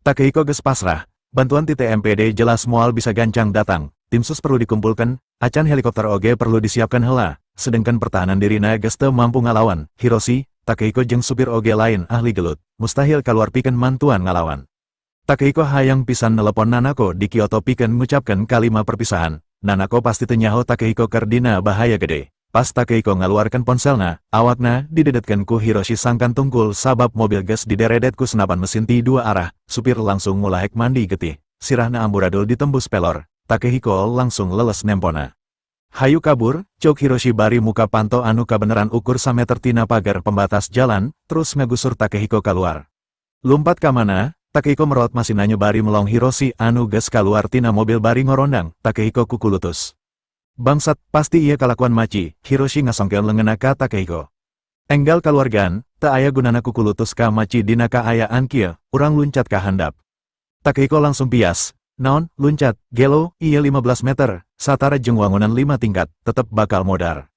Takehiko geus pasrah, bantuan ti TMPD jelas moal bisa gancang datang, tim sus perlu dikumpulkan, acan helikopter oge perlu disiapkan heula, sedangkan pertahanan dirina geus teu mampu ngalawan. Hiroshi, Takehiko jeung supir oge lain ahli gelut, mustahil kaluar pikeun mantuan ngalawan. Takehiko hayang pisan nelepon Nanako di Kyoto pikeun ngucapkeun kalima perpisahan. Nanako pasti teu nyaho Takehiko keur dina bahaya gede. Pas Takehiko ngaluarkeun ponselna, awakna didedetkeun ku Hiroshi sangkan tungkul sabab mobil geus dideredet ku senapan mesin ti dua arah, supir langsung ngulahek mandi getih, sirahna amburadul ditembus pelor, Takehiko langsung leles nempona. "Hayu kabur," cok Hiroshi bari muka panto anu kabeneran ukur sameter tina pagar pembatas jalan, terus ngagusur Takehiko keluar. "Lumpat ka mana?" Takehiko merot masih nanya bari melong Hiroshi anu geus kaluar tina mobil bari ngorondang. Takehiko kukulutus. "Bangsat, pasti ieu kalakuan Machi," Hiroshi ngasongkeun leungeunna ka Takehiko. "Enggal kaluar gan, teu aya gunana kukulutus ka Machi dina kaayaan kieu, urang luncat ka handap." Takehiko langsung pias, "Naon, luncat? Gelo, ieu 15 meter, satara jeung wangunan 5 tingkat, tetep bakal modar."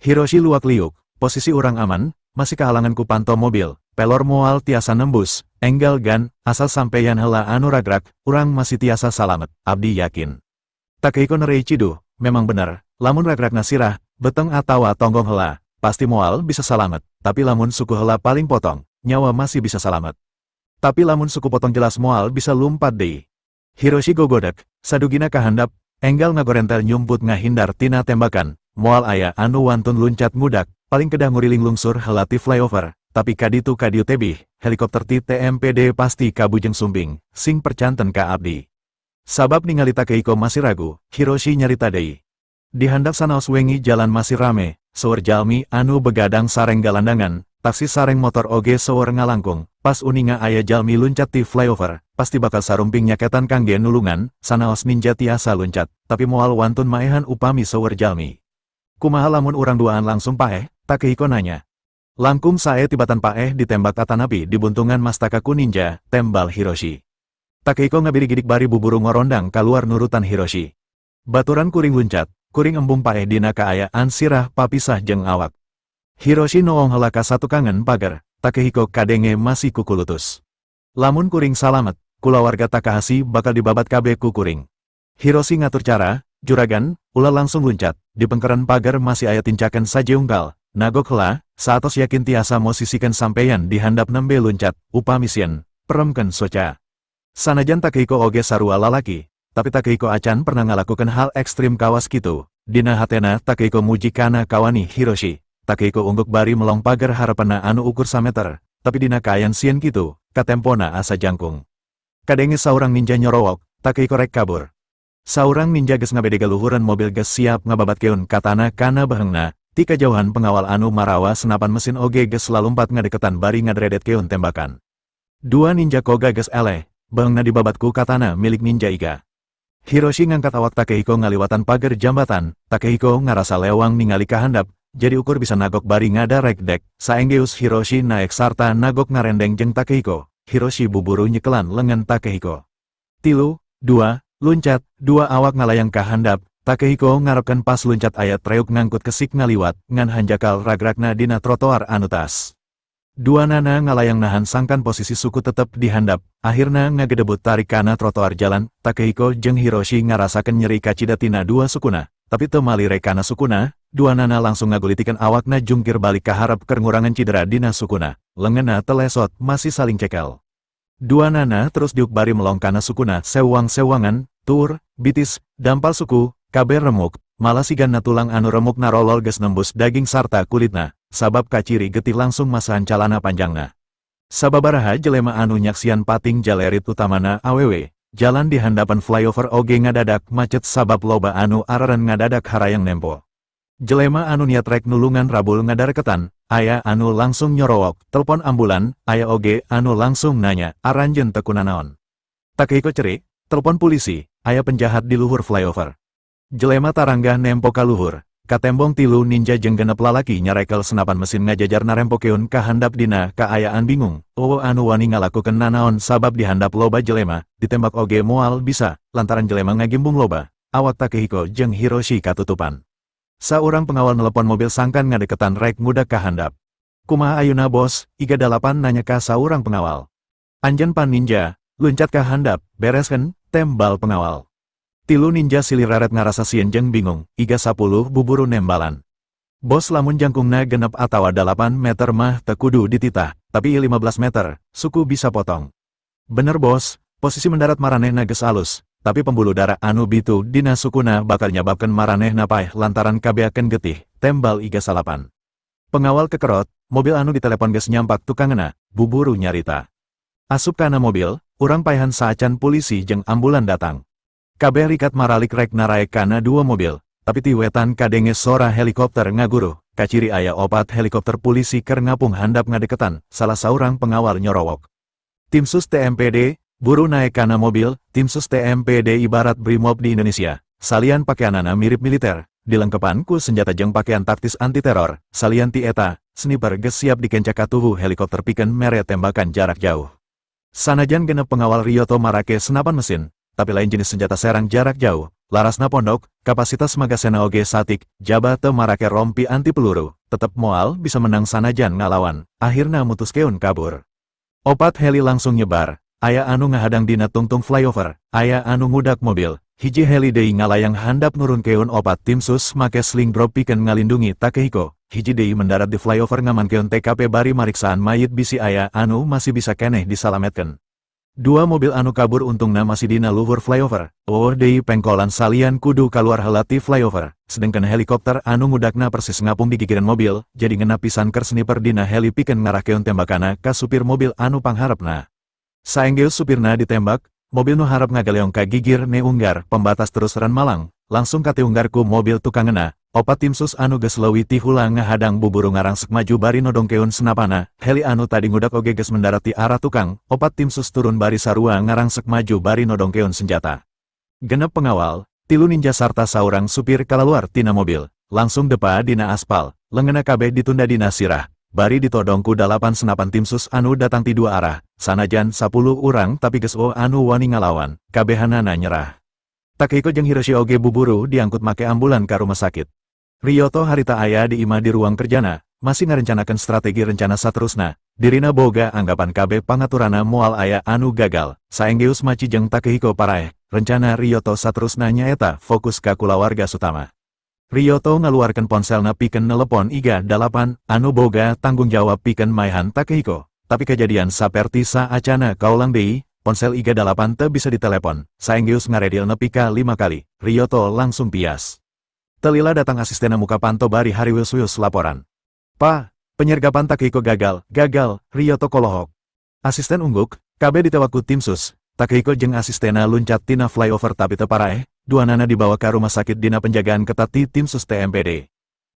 Hiroshi luak liuk, "Posisi urang aman, masih kehalangan ku panto mobil, pelor moal tiasa nembus, enggal gan, asal sampeyan heula anu ragrak, urang masih tiasa salamet, abdi yakin." Takehiko nerei ciduh, memang bener, lamun ragrakna sirah, beteng atawa tonggong heula, pasti moal bisa salamet, tapi lamun suku heula paling potong, nyawa masih bisa salamet. Tapi lamun suku potong jelas moal bisa lumpat deui. Hiroshi gogodek, "Sadugina ka handap, enggal ngagorentel nyumput ngahindar tina tembakan, moal aya anu wantun luncat ngudak, paling kedah nguriling lungsur heula ti flyover, tapi kaditu kadieu tebih, helikopter ti TMPD pasti kabujeng sumping, sing percanten ka abdi." Sabab ningali Takehiko masih ragu, Hiroshi nyarita deui. Di handap sanaos wengi jalan masih rame, seueur jalmi anu begadang sareng galandangan, taksi sareng motor oge seueur ngalangkung, pas uninga aya jalmi luncat ti flyover, pasti bakal sarumping nyaketan kangge nulungan, sanaos ninja tiasa luncat, tapi moal wantun maehan upami seueur jalmi. "Kumaha lamun urang duaan langsung paeh?" Takehiko nanya. "Langkung sae tibatan paeh ditembak atanapi dibuntungan mastaka ku ninja," tembal Hiroshi. Takehiko ngabirigidik bari buburu ngorondang kaluar nurutan Hiroshi. "Baturan kuring luncat, kuring embung paeh dina kaayaan sirah papisah jeung awak." Hiroshi noong heula ka satukangan pagar, Takehiko kadenge masih kukulutus. "Lamun kuring salamet, kulawarga Takahashi bakal dibabat kabeh ku kuring." Hiroshi ngatur cara, "Juragan, ulah langsung luncat, di pengkeren pagar masih aya tincakan sajeungkal, nagok heula, saatos yakin tiasa mosisikeun sampeyan di handap nembe luncat, upami sieun, peremkeun soca." Sanajan Takehiko oge sarua lalaki, tapi Takehiko acan pernah ngalakukan hal ekstrim kawas kitu. Dina hatena Takehiko muji kana kawani Hiroshi. Takehiko ungguk bari melong pagar harepna anu ukur sameter, tapi dina kaayaan sieun kitu, katempona asa jangkung. Kadenge saurang ninja nyorowok, Takehiko rek kabur. Saurang ninja geus ngabedega luhureun mobil geus siap ngababatkeun katana kana beheungna, ti kajauhan pengawal anu marawa senapan mesin oge geus lalumpat ngadeketan bari ngadredetkeun tembakan. Dua ninja Koga geus eleh, beheungna dibabat ku katana milik ninja Iga. Hiroshi ngangkat awak Takehiko ngaliwatan pagar jambatan, Takehiko ngarasa lewang ningali kahandap, jadi ukur bisa nagok bari ngadarek dek, saenggeus Hiroshi naek sarta nagok ngarendeng jeung Takehiko, Hiroshi buburu nyekelan lengan Takehiko. "Tilu, dua, luncat!" Dua awak ngalayang ka handap, Takehiko ngarepkeun pas luncat aya treuk ngangkut kesik ngaliwat, ngan hanjakal ragrakna dina trotoar anu tas. Dua nana ngalayang nahan sangkan posisi suku tetep di handap, akhirna ngagedebut tarik kana trotoar jalan. Takehiko jeung Hiroshi ngarasakeun nyeri kacida tina dua sukuna, tapi teu malire kana sukuna, dua nana langsung ngagulitikeun awakna jungkir balik ka harep keur ngurangan cidera dina sukuna, leungeunna telesot masih saling cekel. Dua nana terus diuk bari melong kana sukuna sewang-sewangan, tuur, bitis, dampal suku, kabeh remuk, malah sigana tulang anu remuk narolol geus nembus daging sarta kulitna, sabab kaciri getih langsung masahan calana panjangna. Sababaraha jelema anu nyaksian pating jalerit utamana awewe, jalan di handapan flyover oge ngadadak macet sabab loba anu areren ngadadak harayang nempo. Jelema anu niat rek nulungan rabul ngadareketan, aya anu langsung nyorowok, telepon ambulan, aya oge anu langsung nanya, "Aranjeun teu kunanaon?" Takehiko cerik, "Telepon polisi, aya penjahat di luhur flyover." Jelema taranggah nempo ka luhur, katembong tilu ninja jeung 6 lalaki nyarekel senapan mesin ngajajar narempokeun ka handap dina kaayaan bingung, euweuh anu wani ngalakukeun nanaon sabab di handap loba jelema, ditembak oge moal bisa, lantaran jelema ngagimbung loba, awak Takehiko jeung Hiroshi katutupan. Saurang pengawal nelepon mobil sangkan ngadeketan rek ngudak ka handap. "Kumaha ayeuna, Bos?" Iga Dalapan nanya ka saurang pengawal. "Anjeun pan ninja, Luncat ka handap, bereskeun, tembal pengawal. Tilu ninja silih reret ngarasa sieun jeung bingung, Iga 10 buburu nembalan. Bos, lamun jangkungna 6 atawa 8 meter mah teu kudu dititah, tapi 15 meter, suku bisa potong. Bener, Bos, posisi mendarat maranehna geus alus, tapi pembuluh darah anu bitu dina sukuna bakal nyababkeun maranehna paeh lantaran kabeakeun getih, tembal Iga 9. Pengawal kekerot, mobil anu ditelepon geus nyampak tukangna, buburu nyarita. Asup kana mobil, urang paehan saacan polisi jeung ambulan datang. Kabeh rikat maralik rek naraek kana dua mobil, tapi ti wetan kadenge sora helikopter ngaguruh, kaciri aya opat helikopter polisi keur ngapung handap ngadeketan, salah saurang pengawal nyorowok. Tim sus TMPD, buru naek kana mobil. Tim sus TMPD ibarat Brimob di Indonesia, salian pakaianana mirip militer, dilengkepan ku senjata jeung pakaian taktis anti teror, salian ti eta, sniper geus siap dikenca ka tuhu helikopter pikeun mere tembakan jarak jauh. Sanajan genep pengawal Ryoto marake senapan mesin, tapi lain jenis senjata serang jarak jauh, larasna pondok, kapasitas magasena oge satik, jaba teu marake rompi anti peluru, tetep moal bisa menang sanajan ngalawan, akhirna mutuskeun kabur. Opat heli langsung nyebar, aya anu ngahadang dina tungtung flyover, aya anu ngudak mobil, hiji heli deui ngalayang handap nurunkeun opat tim sus make sling drop pikeun ngalindungi Takehiko, hiji deui mendarat di flyover ngamankeun TKP bari mariksaan mayit bisi aya anu masih bisa keneh disalametkeun. Dua mobil anu kabur untungna masih dina luhur flyover, oh deui pengkolan salian kudu kaluar heula ti flyover, sedangkan helikopter anu ngudakna persis ngapung di gigireun mobil, jadi ngena pisan keur sniper dina heli pikeun ngarahkeun tembakana ka supir mobil anu pangharepna. Saenggeus supirna ditembak, mobil nu harap ngagaleong ka gigir neunggar pembatas terus ran malang, langsung kateunggar ku mobil tukangena. Opat tim sus anu geus leuwih ti hula ngahadang buburu ngarangsek maju bari nodongkeun senapana, heli anu tadi ngudak oge geus mendarat ti arah tukang, opat tim sus turun bari sarua ngarangsek maju bari nodongkeun senjata. Genep pengawal, tilu ninja sarta saurang supir kalaluar tina mobil, langsung depa dina aspal, leungeunna kabeh ditunda dina sirah, bari ditodong ku dalapan senapan tim sus anu datang ti dua arah, sanajan 10 urang tapi geus euweuh anu wani ngalawan, kabehanana nyerah. Takehiko jeung Hiroshi oge buburu diangkut make ambulan ka rumah sakit. Ryoto harita aya di imah di ruang kerjana, masih ngarencanakeun strategi rencana saterusna, dirina boga anggapan kabeh pangaturana moal aya anu gagal, saenggeus Machi jeung Takehiko paraeh, rencana Ryoto saterusna nyaeta fokus ka kulawarga Sutama. Ryoto ngaluarkeun ponselna pikeun nelepon Iga 8, anu boga tanggung jawab pikeun maehan Takehiko, tapi kejadian saperti saacana kaulang deui, ponsel Iga 8 teu bisa ditelepon, saenggeus ngaredial nepi ka 5 kali, Ryoto langsung pias. Teu lila datang asistena muka panto bari hariwis-wis laporan. Pa, penyergapan Takehiko gagal, gagal, Ryoto kolohok. Asisten ungguk, kabeh ditewak ku tim sus, Takehiko jeung asistena luncat tina flyover tapi teu paraeh, duanana dibawa ke rumah sakit dina penjagaan ketat ti tim sus TMPD.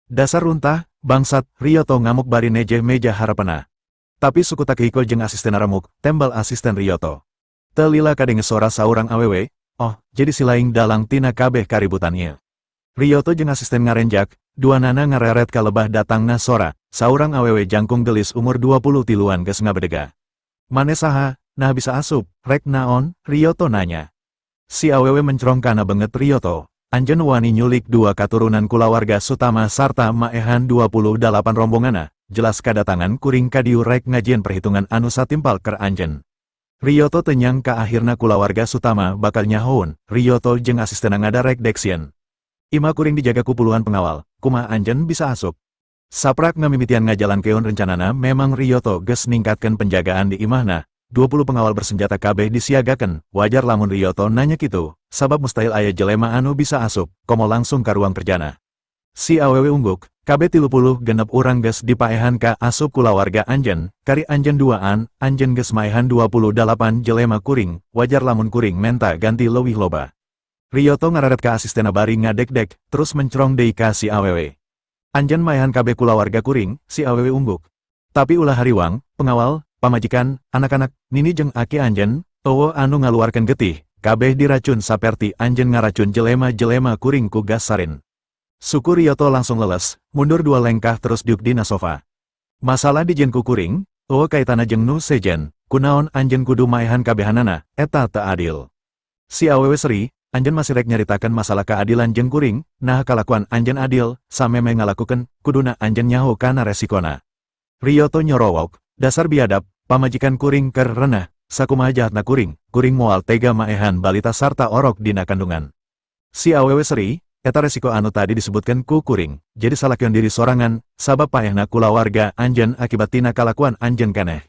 Dasar runtah, bangsat, Ryoto ngamuk bari nejeh meja harapena. Tapi suku Takehiko jeung asistena remuk, tembal asisten Ryoto. Teu lila kadenge sora saurang awewe, oh, jadi silaing dalang tina kabeh kaributan ieu. Ryoto jeung asisten ngarenjak, duanana ngareret ka lebah datangna sora, saurang awewe jangkung gelis umur 20 tiluan geus ngabedega. Maneh saha, naha bisa asup, rek naon, Ryoto nanya. Si awewe mencrong kana beungeut Ryoto, anjeun wani nyulik dua katurunan kulawarga Sutama sarta maehan 28 rombongana, jelas kadatangan kuring kadieu rek ngajieun perhitungan anu satimpal keur anjeun. Ryoto teu nyangka akhirna kulawarga Sutama bakal nyahoun, Ryoto jeung asistena ngadarek deksieun. Imah kuring dijaga ku puluhan pengawal, kumaha anjeun bisa asup? Saprak ngamimitian ngajalankeun rencanana memang Ryoto geus ningkatkeun penjagaan di imahna, 20 pengawal bersenjata kabeh disiagakeun, wajar lamun Ryoto nanya kitu, sabab mustahil aya jelema anu bisa asup, komo langsung ka ruang kerjana. Si awewe ungguk, kabeh 36 urang geus dipaehan ka asup kulawarga anjeun, kari anjeun duaan, anjeun geus maehan 28 jelema kuring, wajar lamun kuring menta ganti leuwih loba. Ryoto ngararet ka asistena bari ngadek-dek, terus mencrong deui ka si awewe. Anjeun maehan kabeh kulawarga kuring, si awewe ungguk. Tapi ulah hariwang, pengawal, pamajikan, anak-anak, nini jeung aki anjeun, euweuh anu ngaluarkeun getih, kabeh diracun saperti anjeun ngaracun jelema-jelema kuring ku gas sarin. Suku Ryoto langsung leles, mundur dua lengkah terus diuk dina sofa. Masalah dijieun ku kuring, euweuh kaitana jeung nu sejen, kunaon anjeun kudu maehan kabehanana, eta teu adil. Si awewe seri, anjeun masih rek nyaritakeun masalah keadilan jeung kuring, nah kalakuan anjeun adil, samemeh ngalakukeun, kuduna anjeun nyaho kana resikona. Ryoto nyorowok, dasar biadab, pamajikan kuring keur renah, Sakumaha jahatna kuring, kuring moal tega maehan balita sarta orok dina kandungan. Si awewe seri, eta resiko anu tadi disebutkan ku kuring, jadi salahkeun diri sorangan, sabab paehna kulawarga anjeun akibat tina kalakuan anjeun keneh.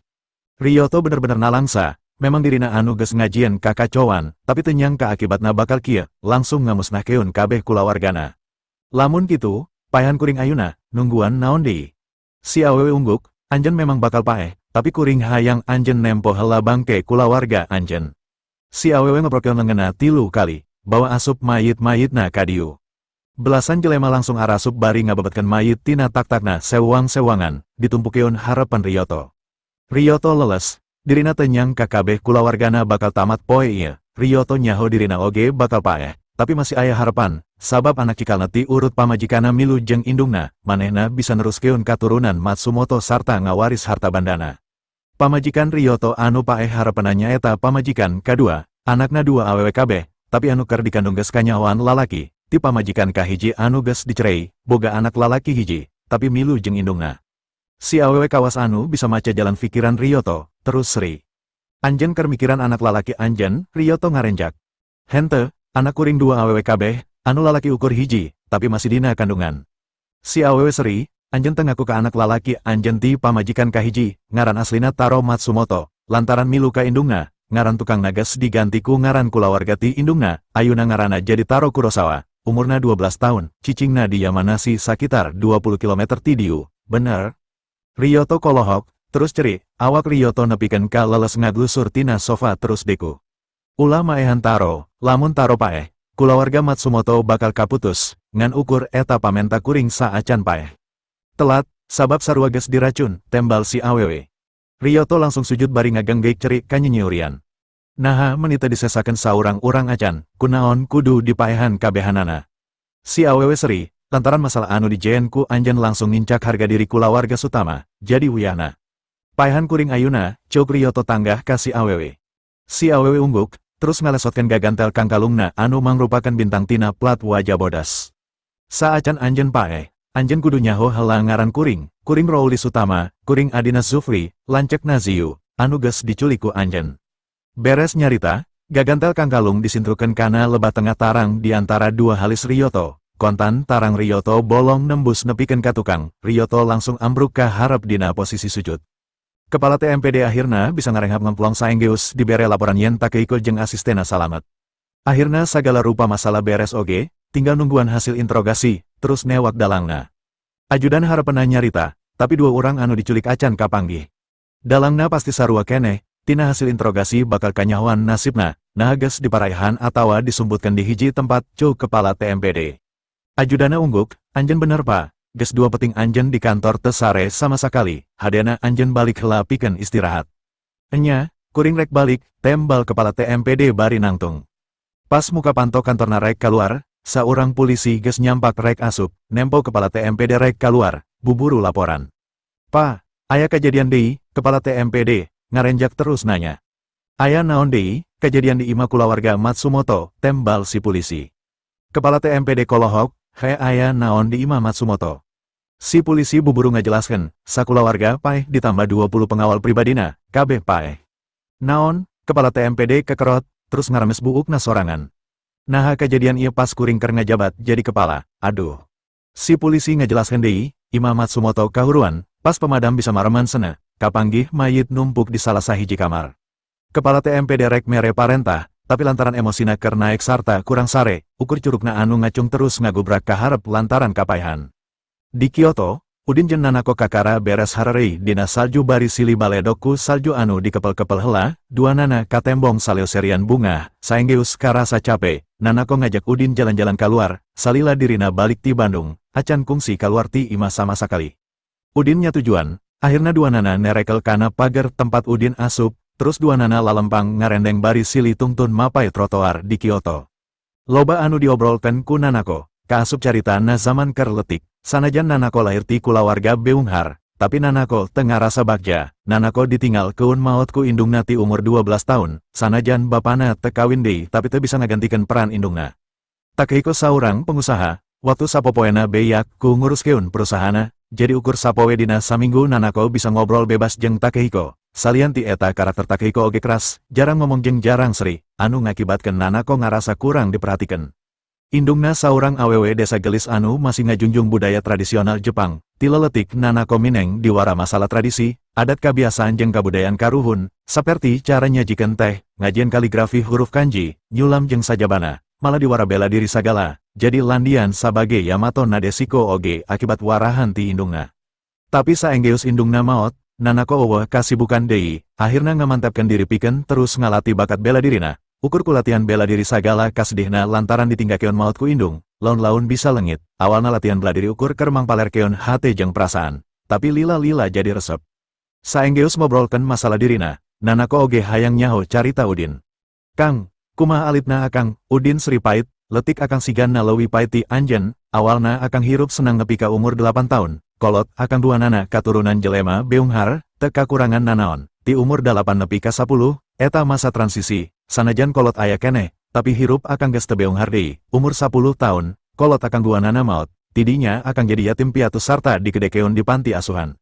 Ryoto bener-bener nalangsa, memang dirina anu geus ngajieun kakacauan, tapi teu nyangka akibatna bakal kieu, langsung ngamusnahkeun kabeh kulawargana. Lamun kitu, paehan kuring ayuna, nungguan naon deui? Si awewe ungguk, anjeun memang bakal paeh, tapi kuring hayang anjeun nempo heula bangke kulawarga anjeun. Si awewe ngeprokeun leungeunna 3 kali, bawa asup mayit-mayitna ka dieu. Belasan jelema langsung arasup bari ngabebetkeun mayit tina tak-takna sewang-sewangan, ditumpukeun harapan Ryoto. Ryoto leles, dirina teu nyangka kabeh kulawargana bakal tamat poe ieu. Ryoto nyaho dirina oge bakal paeh, tapi masih aya harapan, sabab anak cikalna ti urut pamajikana milu jeung indungna, manehna bisa neruskeun katurunan Matsumoto sarta ngawaris harta bandana. Pamajikan Ryoto anu paeh harapanna nyaeta pamajikan kadua, anakna 2 awewe kabeh, tapi anu keur dikandung geus kanyahoan lalaki, ti pamajikan kahiji anu geus dicerei, boga anak lalaki hiji, tapi milu jeung indungna. Si awewe kawas anu bisa maca jalan pikiran Ryoto, terus seri. Anjeun keur mikiran anak lalaki anjeun, Ryoto ngarenjak. Hente, anak kuring 2 awewe kabeh, anu lalaki ukur hiji, tapi masih dina kandungan. Si awewe seri, anjeun teu ngaku ka anak lalaki anjeun ti pamajikan kahiji, ngaran aslina Taro Matsumoto, lantaran milu ka indungna, ngaran tukang nages diganti ku ngaran kulawarga ti indungna, ayuna ngaranna jadi Taro Kurosawa, umurna 12 tahun, cicingna di Yamanashi sakitar 20 kilometer ti dieu, bener? Ryoto kolohok, terus ceri, awak Ryoto nepikeun ka leles ngaglusur tina sofa terus deku. Ulah maehan Taro, lamun Taro paeh, kulawarga Matsumoto bakal kaputus, ngan ukur eta pamenta kuring saacan paeh. Telat, sabab sarua geus diracun, tembal si awewe. Ryoto langsung sujud bari ngagenggeik cerik kanyinyiurian. Naha meni teu disesakeun saurang-urang acan, kunaon kudu dipaehan kabehanana. Si awewe seri, lantaran masalah anu dijieun ku anjeun langsung ngincak harga diri kulawarga Sutama, jadi wuyahna. Paehan kuring ayuna, ceuk Ryoto tanggah ka si awewe. Si awewe ungguk, terus ngalesotkeun gagantel kangkalungna anu mangrupakeun bintang tina plat wajah bodas. Saacan anjeun paeh, anjeun kudu nyaho heula ngaran kuring, kuring Rouli Sutama, kuring Adina Zufri, lanceuk Naziu, anu geus diculik ku anjeun. Beres nyarita, gagantel kangkalung disintrukeun kana lebah tengah tarang di antara 2 halis Ryoto. Kontan tarang Ryoto bolong nembus nepikeun ka tukang, Ryoto langsung ambruk ka harep dina posisi sujud. Kepala TMPD akhirna bisa ngarenghap ngemplong saenggeus dibere laporan yen Takehiko jeung asistena salamet. Akhirna sagala rupa masalah beres oge, tinggal nungguan hasil interogasi, terus newak dalangna. Ajudan harepena nyarita, tapi 2 orang anu diculik acan kapanggih. Dalangna pasti sarua keneh, tina hasil interogasi bakal kanyahoan nasibna, nah geus diparaihan atawa disumbutkeun di hiji tempat, ceuk kepala TMPD. Ajudana ungguk, anjeun bener pa, geus 2 peting anjeun di kantor teu sare sama sakali, hadena anjeun balik heula pikeun istirahat. Enya, kuring rek balik, tembal kepala TMPD bari nangtung. Pas muka panto kantorna rek kaluar, saurang polisi geus nyampak rek asup, nempo kepala TMPD rek kaluar, buburu laporan. Pa, aya kejadian deui, kepala TMPD, ngarenjak terus nanya. Aya naon deui, kejadian di imah kulawarga Matsumoto, tembal si polisi. Kepala TMPD kolohok, he aya naon di imah Matsumoto. Si polisi buburu ngajelaskeun, sakulawarga paeh ditambah 20 pengawal pribadina, kabeh paeh. Naon, kepala TMPD kekerot, terus ngarames buukna sorangan. Naha kejadian ieu pas kuring keur ngajabat jadi kepala, aduh. Si polisi ngajelaskeun deui, imah Matsumoto kahuruan, pas pemadam bisa mareman sene, kapanggih mayit numpuk di salah sahiji kamar. Kepala TMPD rek mere parentah, tapi lantaran emosina keur naek sarta kurang sare, ukur curugna anu ngacung terus ngagubrak kaharep lantaran kapaehan. Di Kyoto, Udin jeung Nanako kakara beres hararei dina salju bari silih baledog ku salju anu dikepel-kepel heula, dua nana katembong saleuserian bunga, saenggeus karasa cape, Nanako ngajak Udin jalan-jalan kaluar, salila dirina balik ti Bandung, acan kungsi kaluar ti imah sama sakali. Udin nya tujuan, akhirna dua nana nerekel kana pagar tempat Udin asup, terus dua nana lalempang ngarendeng bari silih tungtun mapai trotoar di Kyoto. Loba anu diobrolkeun ku Nanako, kaasup carita na zaman keur leutik. Sanajan Nanako lahir ti kulawarga beunghar, tapi Nanako teu ngarasa bagja. Nanako ditinggal keun maot ku indungna ti umur 12 tahun, sanajan bapana teu kawin deui tapi teu bisa ngagantikeun peran indungna. Takehiko saurang pengusaha, waktu sapopoena beyak ku nguruskeun perusahaanna, jadi ukur sapoe dina saminggu Nanako bisa ngobrol bebas jeung Takehiko. Salian ti eta, karakter Takehiko oge keras, jarang ngomong jeung jarang seri, anu ngakibatkeun Nanako ngarasa kurang diperhatikan. Indungna saurang awewe desa gelis anu masih ngajunjung budaya tradisional Jepang. Ti leletik Nanako mineng diwara masalah tradisi, adat kebiasaan jeung kabudayaan karuhun, saperti cara nyajikan teh, ngajieun kaligrafi huruf kanji, nyulam jeung sajabana, malah diwara bela diri sagala, jadi landian sabage Yamato Nadeshiko oge akibat warahan ti indungna. Tapi saenggeus indungna maot, Nanako euweuh kasibukan deui, akhirna ngamantapkan diri pikeun terus ngalatih bakat bela dirina. Ukur ku latihan bela diri sagala kasedihna lantaran ditinggalkeun maot ku indung, laun-laun bisa lengit. Awalna latihan bela diri ukur keur mangpalerkeun hate jeung perasaan, tapi lila-lila jadi resep. Saenggeus ngobrolkeun masalah dirina, Nanako oge hayang nyaho carita Udin. "Kang, kumaha alitna Akang?" Udin seri pait, "Letik Akang sigana leuwih pait ti anjeun. Awalna Akang hirup senang nepi ka umur 8 tahun. Kolot Akang duanana katurunan jelema beunghar, teu kakurangan nanaon. Ti umur 8 nepi ka 10, eta masa transisi, sanajan kolot aya keneh, tapi hirup Akang geus teu beunghar deui. Umur 10 tahun, kolot Akang duanana maot. Tidinya Akang jadi yatim piatu sarta digedekeun di panti asuhan."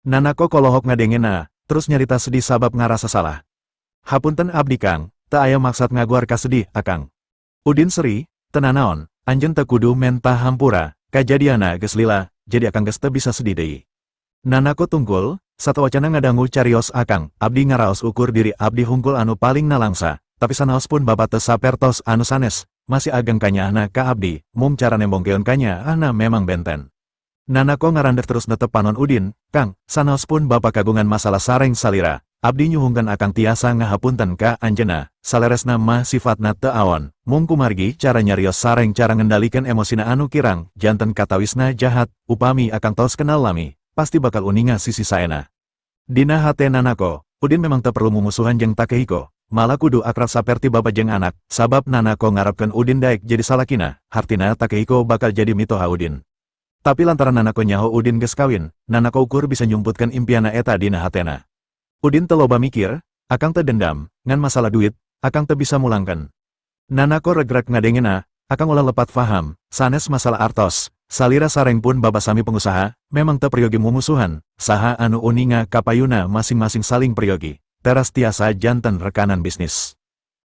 Nanako kolohok ngadengena, terus nyarita sedih sabab ngarasa salah. "Hapunten abdi, Kang, teu aya maksad ngaguar kasedih Akang." Udin seri, "Teu nanaon, anjeun teu kudu menta hampura, kajadiana geus lila, jadi Akang geus teu bisa sedih deui." Nanako tungkul, "Sateuacanna ngadangu carios Akang, abdi ngaraos ukur diri abdi hungkul anu paling nalangsa, tapi sanaos pun Bapak teu sapertos anu sanes, masih ageng kanyaahna ka abdi, mung cara nembongkeun kanyaahna memang benten." Nanako ngarandeg terus netep panon Udin, "Kang, sanaos pun Bapak kagungan masalah sareng salira, abdi nyuhunkeun Akang tiasa ngahapunten ka anjeunna. Saleresna mah sifatna teu awon, mung kumargi cara nyarios sareng cara ngendalikan emosina anu kirang, janten katawisna jahat. Upami Akang tos kenal lami, pasti bakal uninga sisi saena." Dina hate Nanako, Udin memang teu perlu mumusuhan jeung Takehiko, malah kudu akrab saperti bapa jeung anak, sabab Nanako ngarapkeun Udin daek jadi salakina, hartina Takehiko bakal jadi mitoha Udin. Tapi lantaran Nanako nyaho Udin geus kawin, Nanako ukur bisa nyumputkeun impiana eta dina hatena. "Udin teu loba mikir, Akang teu dendam, ngan masalah duit, Akang teu bisa mulangkeun." Nanako regrek ngadengena, "Akang ulah lepat faham, sanes masalah artos, salira sareng pun Bapa sami pengusaha, memang teu peryogi mumusuhan, saha anu uninga kapayuna masing-masing saling peryogi, teras tiasa janten rekanan bisnis."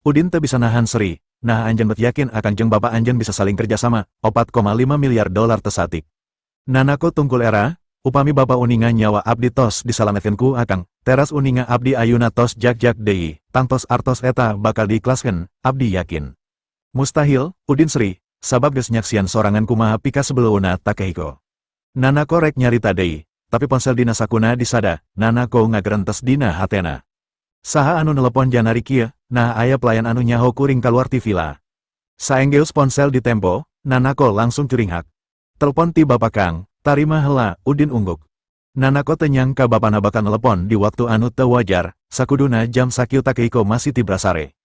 Udin teu bisa nahan seri, "Nah, anjeun bet yakin Akang jeung Bapak anjeun bisa saling kerjasama, 4,5 miliar dolar teu saeutik." Nanako tungkul era, "Upami Bapak uninga nyawa abdi tos disalametkeun ku Akang, teras uninga abdi ayuna tos jak-jak deui, tangtos artos eta bakal diikhlaskeun, abdi yakin." "Mustahil," Udin seri, sabab geus nyaksian sorangan kumaha pikasebeleuna Takehiko. Nanako rek nyarita deui, tapi ponsel dina sakuna disada. Nanako ngagerentes dina hatena. Saha anu nelepon janari kieu? Nah, aya pelayan anu nyaho kuring kaluar ti villa. Saenggeus ponsel ditempo, Nanako langsung curinghak. "Telepon ti Bapak, Kang, tarima hela," Udin ungguk. Nanako teu nyangka bapana bakal nelepon di waktu anu teu wajar, sakuduna jam sakieu Takehiko masih tibra sare.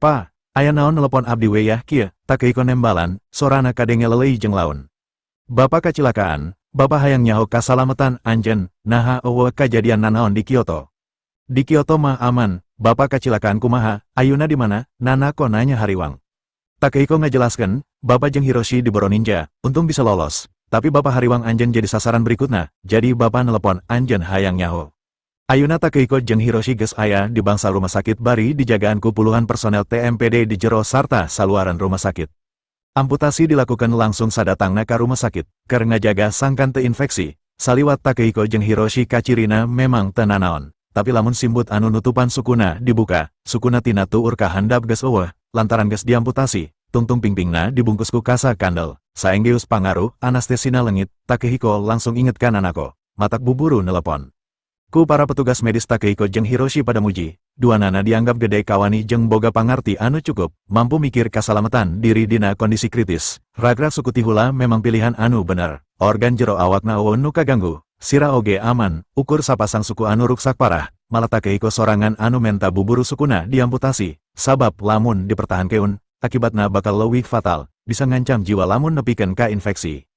"Pa, aya naon nelepon abdi wayah kieu?" Takehiko nembalan, sorana kadenge lelei jeung laun. "Bapak kacilakaan, Bapak hayang nyaho kasalametan anjeun, naha euweuh kajadian nanaon di Kyoto?" "Di Kyoto mah aman, Bapak kacilakaan kumaha, ayuna di mana?" Nanako nanya hariwang. Takehiko ngajelaskeun, "Bapak jeung Hiroshi diboro ninja, untung bisa lolos, tapi Bapak hariwang anjeun jadi sasaran berikutna, jadi Bapak nelepon anjeun hayang nyaho. Ayuna Takehiko jeung Hiroshi geus aya di bangsal rumah sakit bari dijagaan ku puluhan personel TMPD di jero sarta saluaran rumah sakit. Amputasi dilakukan langsung sadatangna ka rumah sakit, keur ngajaga sangkan teu infeksi. Saliwat Takehiko jeung Hiroshi kacirina memang teu nanaon, tapi lamun simbut anu nutupan sukuna dibuka, sukuna tina tuur ka handap geus euweuh, lantaran geus diamputasi, tungtung pingpingna dibungkus ku kasa kandel. Saenggeus pangaruh anestesina lengit, Takehiko langsung inget ka Nanako, matak buburu nelepon. Ku para petugas medis Takehiko jeung Hiroshi pada muji, duanana dianggap gede kawani jeung boga pangarti anu cukup, mampu mikir kasalamatan diri dina kondisi kritis. Ragrag suku tihula memang pilihan anu bener, organ jero awakna euweuh nu kaganggu, sirah oge aman, ukur sapasang suku anu ruksak parah, malah Takehiko sorangan anu menta buburu sukuna diamputasi, sabab lamun dipertahankeun, akibatna bakal leuwih fatal, bisa ngancam jiwa lamun nepikeun ka infeksi.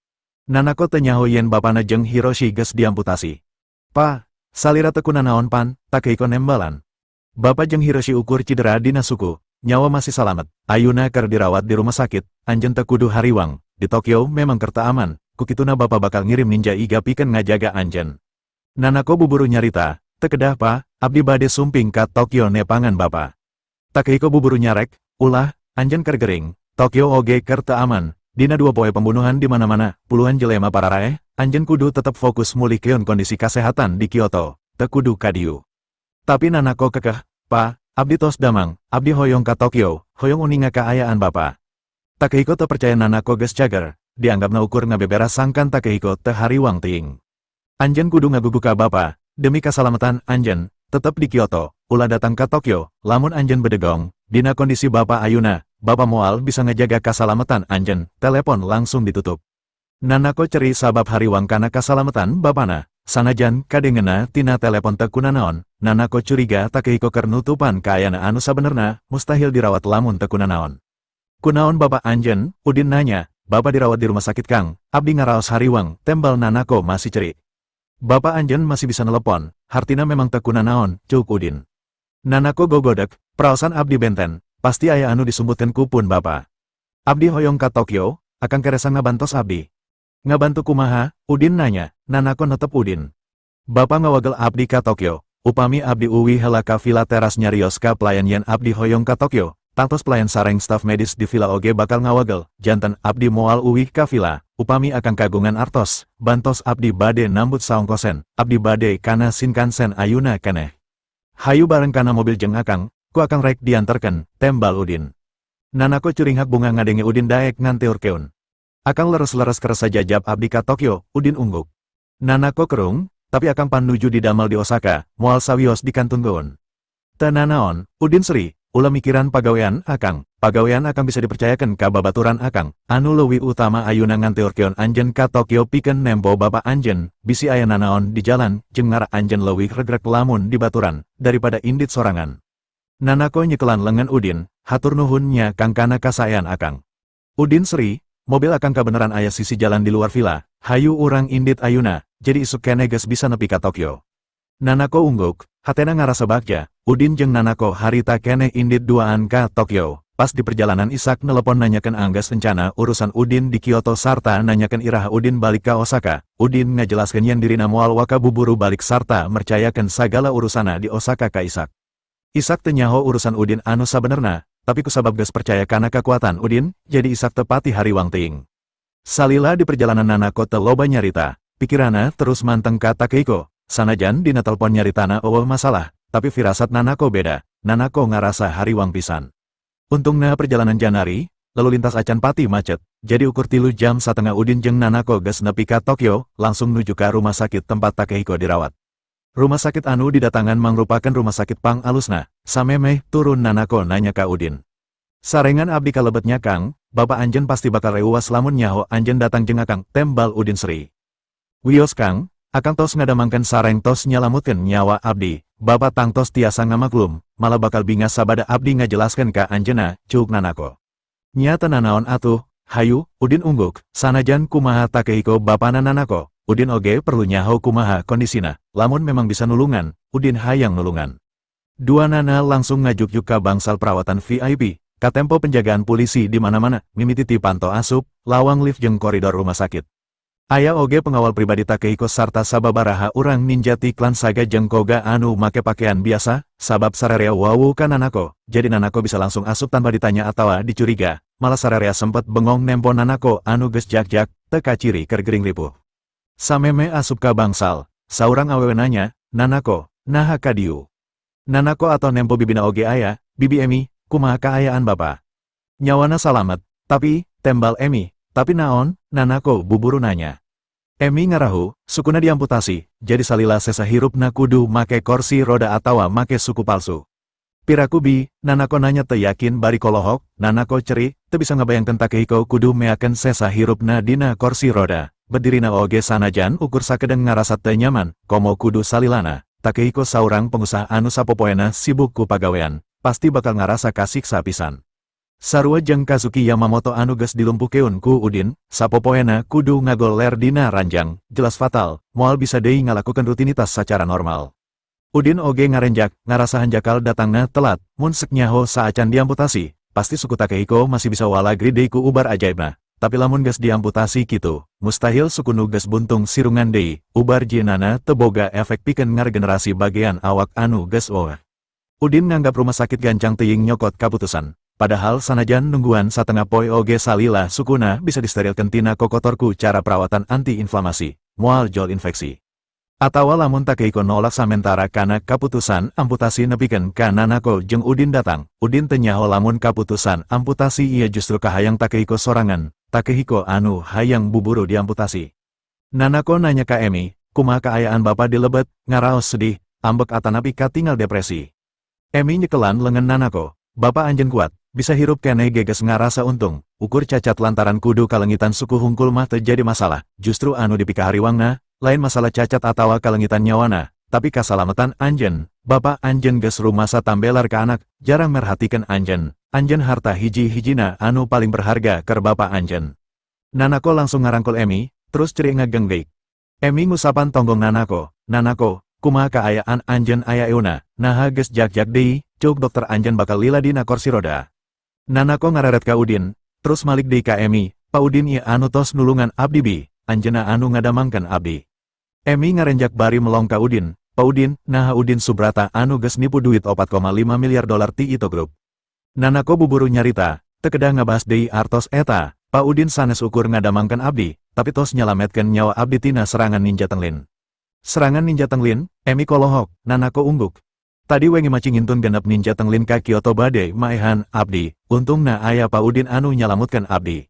Nanako teu nyaho yen bapana jeung Hiroshi geus diamputasi. "Pa, salira teu kunanaon pan?" Takehiko nembalan. "Bapak jeung Hiroshi ukur cedera dina suku, nyawa masih salamet, ayuna keur dirawat di rumah sakit. Anjeun teu kudu hariwang, di Tokyo memang keur teu aman, kukituna Bapak bakal ngirim ninja iga pikeun ngajaga anjeun." Nanako buburu nyarita, Teu kedah Pa, abdi bade sumping ka Tokyo nepangan Bapa. Takehiko buburu nyarek, ulah, anjeun keur gering, Tokyo oge keur teu aman, dina 2 poe pembunuhan di mana-mana, puluhan jelema pararaeh, anjeun kudu tetep fokus mulihkeun kondisi kasehatan di Kyoto, teu kudu kadieu. Tapi Nanako kekeh, Pa, abdi tos damang, abdi hoyong ka Tokyo, hoyong uninga kaayaan Bapa. Takehiko teu percaya Nanako geus cager, dianggapna ukur ngabebera sangkan Takehiko teu hariwang teuing. Anjeun kudu ngagugu ka Bapa, demi kasalamatan anjeun, tetep di Kyoto, ulah datang ka Tokyo, lamun anjeun bedegong, dina kondisi Bapa ayuna, Bapa moal bisa ngajaga kasalamatan anjeun. Telepon langsung ditutup. Nanako ceri sabab hariwang kana kasalamatan bapana, sanajan kadengena tina telepon teu kunanaon, Nanako curiga Takehiko keur nutupan kaayaan anu sabenerna, mustahil dirawat lamun teu kunanaon. Kunaon Bapak anjeun? Udin nanya. Bapak dirawat di rumah sakit, Kang, abdi ngaraos hariwang, tembal Nanako masih ceri. Bapak anjeun masih bisa nelepon, hartina memang teu kunanaon, cuk Udin. Nanako gogodek, peraosan abdi benten, pasti aya anu disumbutkeun ku pun Bapak. Abdi hoyong ka Tokyo, Akang keresa ngabantos abdi. Ngabantu kumaha? Udin nanya. Nanako netep Udin. Bapak ngawagel abdi ka Tokyo, upami abdi uwih heula ka villa teras nyarios ka pelayan yen abdi hoyong ka Tokyo, tangtos pelayan sareng staf medis di villa oge bakal ngawagel, janten abdi moal uwih ka villa. Upami Akang kagungan artos, bantos abdi bade nambut saongkosen, abdi bade kana Shinkansen ayuna keneh. Hayu bareng kana mobil jeng Akang, ku Akang rek dianterkeun, tembal Udin. Nanako curinghak bungah ngadenge Udin daek nganteurkeun. Akang leres-leres kersa jajab abdi ka Tokyo, Udin ungguk. Nanako kerung, tapi Akang pan nuju didamel di Osaka, moal sawios dikantunkeun. Teu nanaon, Udin seri, ulah mikiran pagawean Akang, pagawean Akang bisa dipercayakan ka babaturan Akang, anu leuwih utama ayuna nganteurkeun anjeun ka Tokyo pikeun nempo bapa anjeun, bisi aya nanaon di jalan, jeung ngarah anjeun leuwih regrek lamun dibaturan, daripada indit sorangan. Nanako nyekelan lengan Udin, hatur nuhun nya, Kang, kana kasaean Akang. Udin seri, mobil Akang kabeneran aya sisi jalan di luar villa, hayu urang indit ayuna, jadi isuk keneh geus bisa nepi ka Tokyo. Nanako ungguk, hatena ngarasa bagja. Udin jeung Nanako harita keneh indit duaan ka Tokyo. Pas di perjalanan Isak nelepon nanyakan anggeus rencana urusan Udin di Kyoto sarta nanyakan iraha Udin balik ka Osaka. Udin ngajelaskeun yen dirina moal waka buburu balik sarta mercayakeun sagala urusana di Osaka ka Isak. Isak teu nyaho urusan Udin anu sabenerna, tapi kusabab geus percaya kana kekuatan Udin, jadi Isak teu pati hariwang teuing. Salila di perjalanan Nanako teu loba nyarita, pikirana terus manteng ka Takehiko, sanajan dina telepon nyaritana euweuh masalah, tapi firasat Nanako beda, Nanako ngarasa hariwang pisan. Untungna perjalanan janari, lalu lintas acan pati macet, jadi ukur 3,5 jam Udin jeung Nanako geus nepi ka Tokyo, langsung nuju ka rumah sakit tempat Takehiko dirawat. Rumah sakit anu didatangan mangrupakan rumah sakit pang alusna, samemeh turun Nanako nanya ka Udin. Sarengan abdi kalebet nya, Kang, Bapak anjeun pasti bakal reuwas lamun nyaho anjeun datang jeung Akang, tembal Udin seri. Wios, Kang, Akang tos ngadamangkeun sareng tos nyalamutkeun nyawa abdi, Bapak tangtos tiasa ngamaklum, malah bakal bingah sabada abdi ngajelaskeun ka anjeunna, cuk Nanako. Nya teu nanaon atuh, hayu, Udin ungguk, sanajan kumaha Takehiko bapana Nanako, Udin oge perlu nyaho kumaha kondisina, lamun memang bisa nulungan, Udin hayang nulungan. Dua nana langsung ngajuk ka bangsal perawatan VIP, katempo penjagaan polisi di mana-mana, mimiti ti panto asup, lawang lift jeung koridor rumah sakit. Aya oge pengawal pribadi Takehiko sarta sababaraha urang ninja ti klan Saga jeung Koga anu make pakaian biasa, sabab sararea wawuh ka Nanako, jadi Nanako bisa langsung asup tanpa ditanya atawa dicuriga, malah sararea sempet bengong nempo Nanako anu geus jak-jak, teu kaciri keur gering ripuh. Samemeh asup ka bangsal, saurang awewe nanya, "Nanako, naha ka dieu?" Nanako atoh nempo bibina oge aya, "Bibi Emi, kumaha kaayaan Bapa?" "Nyawana salamet, tapi," tembal Emi. "Tapi naon?" Nanako buburu nanya. Emi ngarahu, sukuna diamputasi, jadi salila sesa hirupna kudu make kursi roda atawa make suku palsu. "Piraku Bi?" Nanako nanya teu yakin bari kolohok. Nanako ceri, teu bisa ngabayangkeun Takehiko kudu meakeun sesa hirupna dina kursi roda, berdirina oge sanajan ukur sakedeng ngarasa teu nyaman, komo kudu salilana. Takehiko saurang pengusaha anu sapopoena sibuk ku pagawean, pasti bakal ngarasa kasiksa pisan. Sarua jeung Kazuki Yamamoto anu geus dilumpuhkeun ku Udin, sapopoena kudu ngagoler dina ranjang, jelas fatal, moal bisa deui ngalakukeun rutinitas sacara normal. Udin oge ngarenjak, ngarasa hanjakal datangna telat, mun sek nyaho saacan diamputasi, pasti suku Takehiko masih bisa walagri deui ku ubar ajaibna. Tapi lamun geus diamputasi kitu, mustahil suku nu geus buntung sirungan deui, ubar jieunana teu boga efek pikeun ngaregenerasi bagean awak anu geus euweuh. Udin nganggap rumah sakit gancang teuing nyokot kaputusan. Padahal sanajan nungguan satengah poe oge salila sukuna bisa disterilkeun tina kokotor ku cara perawatan anti-inflamasi, moal jol infeksi. Atawa lamun Takehiko nolak samentara kana kaputusan amputasi nepikeun ka Nanako jeung Udin datang, Udin teu nyaho lamun kaputusan amputasi ieu justru kahayang Takehiko sorangan, Takehiko anu hayang buburu diamputasi. Nanako nanya ka Emi, "Kumaha kaayaan Bapa di lebet, ngaraos sedih, ambek atanapi katingal depresi?" Emi nyekelan lengan Nanako, "Bapa anjeun kuat, bisa hirup keneh ge geus ngarasa untung, ukur cacat lantaran kudu kalengitan suku hungkul mah teu jadi masalah, justru anu dipikahariwangna, lain masalah cacat atawa kalengitan nyawana, tapi kasalamatan anjeun. Bapa anjeun geus rumasa tambelar ka anak, jarang merhatikeun anjeun, anjeun harta hiji-hijina anu paling berharga keur bapa anjeun." Nanako langsung ngarangkul Emi, terus cerik ngagenggik. Emi ngusapan tonggong Nanako, "Nanako, kumaha kaayaan anjeun ayeuna, naha geus jak-jak deui? Ceuk dokter anjeun bakal lila dina kursi roda." Nanako ngareret ka Udin, terus malik deui ka Emi, "Pa Udin ieu anu tos nulungan abdi bi, anjeunna anu ngadamangkeun abdi." Emi ngarenjak bari melong ka Udin, "Pa Udin, naha Udin Subrata anu geus nipu duit 4,5 miliar dolar ti Ito Group?" Nanako buburu nyarita, "Teu kedah ngabahas deui artos eta, Pa Udin sanes ukur ngadamangkeun abdi, tapi tos nyalametkeun nyawa abdi tina serangan ninja Tenglin." "Serangan ninja Tenglin?" Emi kolohok, Nanako ungguk. "Tadi wengi Maci ngintun genep ninja Tenglin ka Kyoto bade maehan abdi, untungna aya Pa Udin anu nyalamutkeun abdi."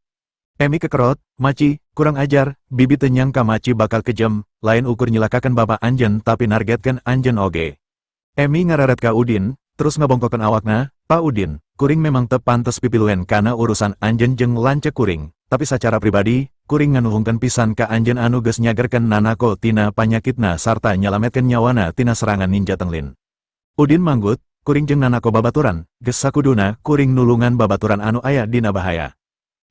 Emi kekerot, "Maci, kurang ajar, Bibi teu nyangka Maci bakal kejem, lain ukur nyilakakeun bapa anjeun tapi nargetkeun anjeun oge." Emi ngareret ka Udin, terus ngabongkokeun awakna, "Pa Udin, kuring memang teu pantes pipiluen kana urusan anjeun jeung lanceuk kuring, tapi sacara pribadi, kuring nganuhunkeun pisan ka anjeun anu geus nyagerkeun Nanako tina panyakitna sarta nyalametkeun nyawana tina serangan ninja Tenglin." Udin manggut, "Kuring jeung Nanako babaturan, geus sakuduna kuring nulungan babaturan anu aya dina bahaya."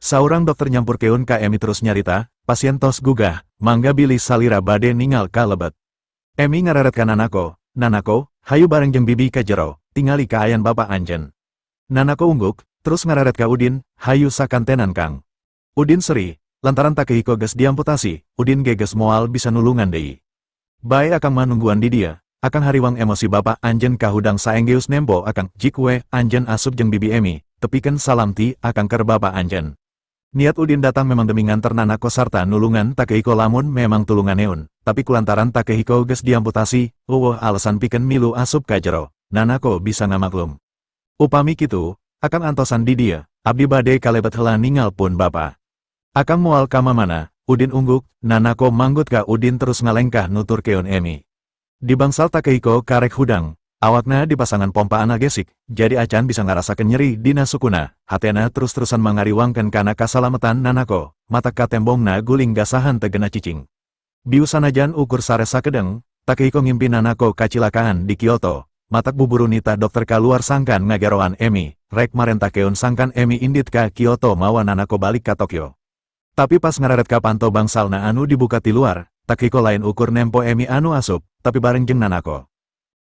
Saurang dokter nyampurkeun ka Emi terus nyarita, "Pasien tos gugah, mangga bilih salira bade ningal ka lebet." Emi ngareret ka Nanako, "Nanako, hayu bareng jeung Bibi ka jero, tingali kaayaan bapa anjeun." Nanako ungguk, terus ngareret ka Udin, "Hayu sakantenan, Kang." Udin seri, lantaran Takehiko geus diamputasi, Udin ge geus moal bisa nulungan deui. "Bae Akang mah nungguan di dieu, Akang hariwang emosi bapa anjeun kahudang saenggeus nempo Akang, jik we anjeun asup jeung Bibi Emi, tepikeun salam ti Akang keur bapa anjeun." Niat Udin datang memang demi nganter Nanako sarta nulungan Takehiko lamun memang tulunganeun, tapi kulantaran Takehiko geus diamputasi, euweuh alasan pikeun milu asup ka jero, Nanako bisa ngamaklum. "Upami kitu, Akang antosan di dieu, abdi bade kalebet heula ningal pun bapa." "Akang moal ka mamana." Udin ungguk, Nanako manggut ka Udin terus ngalengkah nuturkeun Emi. Di bangsal Takehiko karek hudang, awakna dipasangan pompa analgesik, jadi acan bisa ngarasakeun nyeri dina sukuna, hatena terus-terusan mangariwangkeun kana kasalamatan Nanako, matak katembongna guling gasahan teu genah cicing. Biu sanajan ukur sare sakedeng, Takehiko ngimpi Nanako kacilakaan di Kyoto, matak buburu nitah dokter kaluar sangkan ngageroan Emi, rek marentakeun sangkan Emi indit ka Kyoto mawa Nanako balik ka Tokyo. Tapi pas ngareret ka panto bangsalna anu dibuka ti luar, Takehiko lain ukur nempo Emi anu asup, tapi bareng jeung Nanako.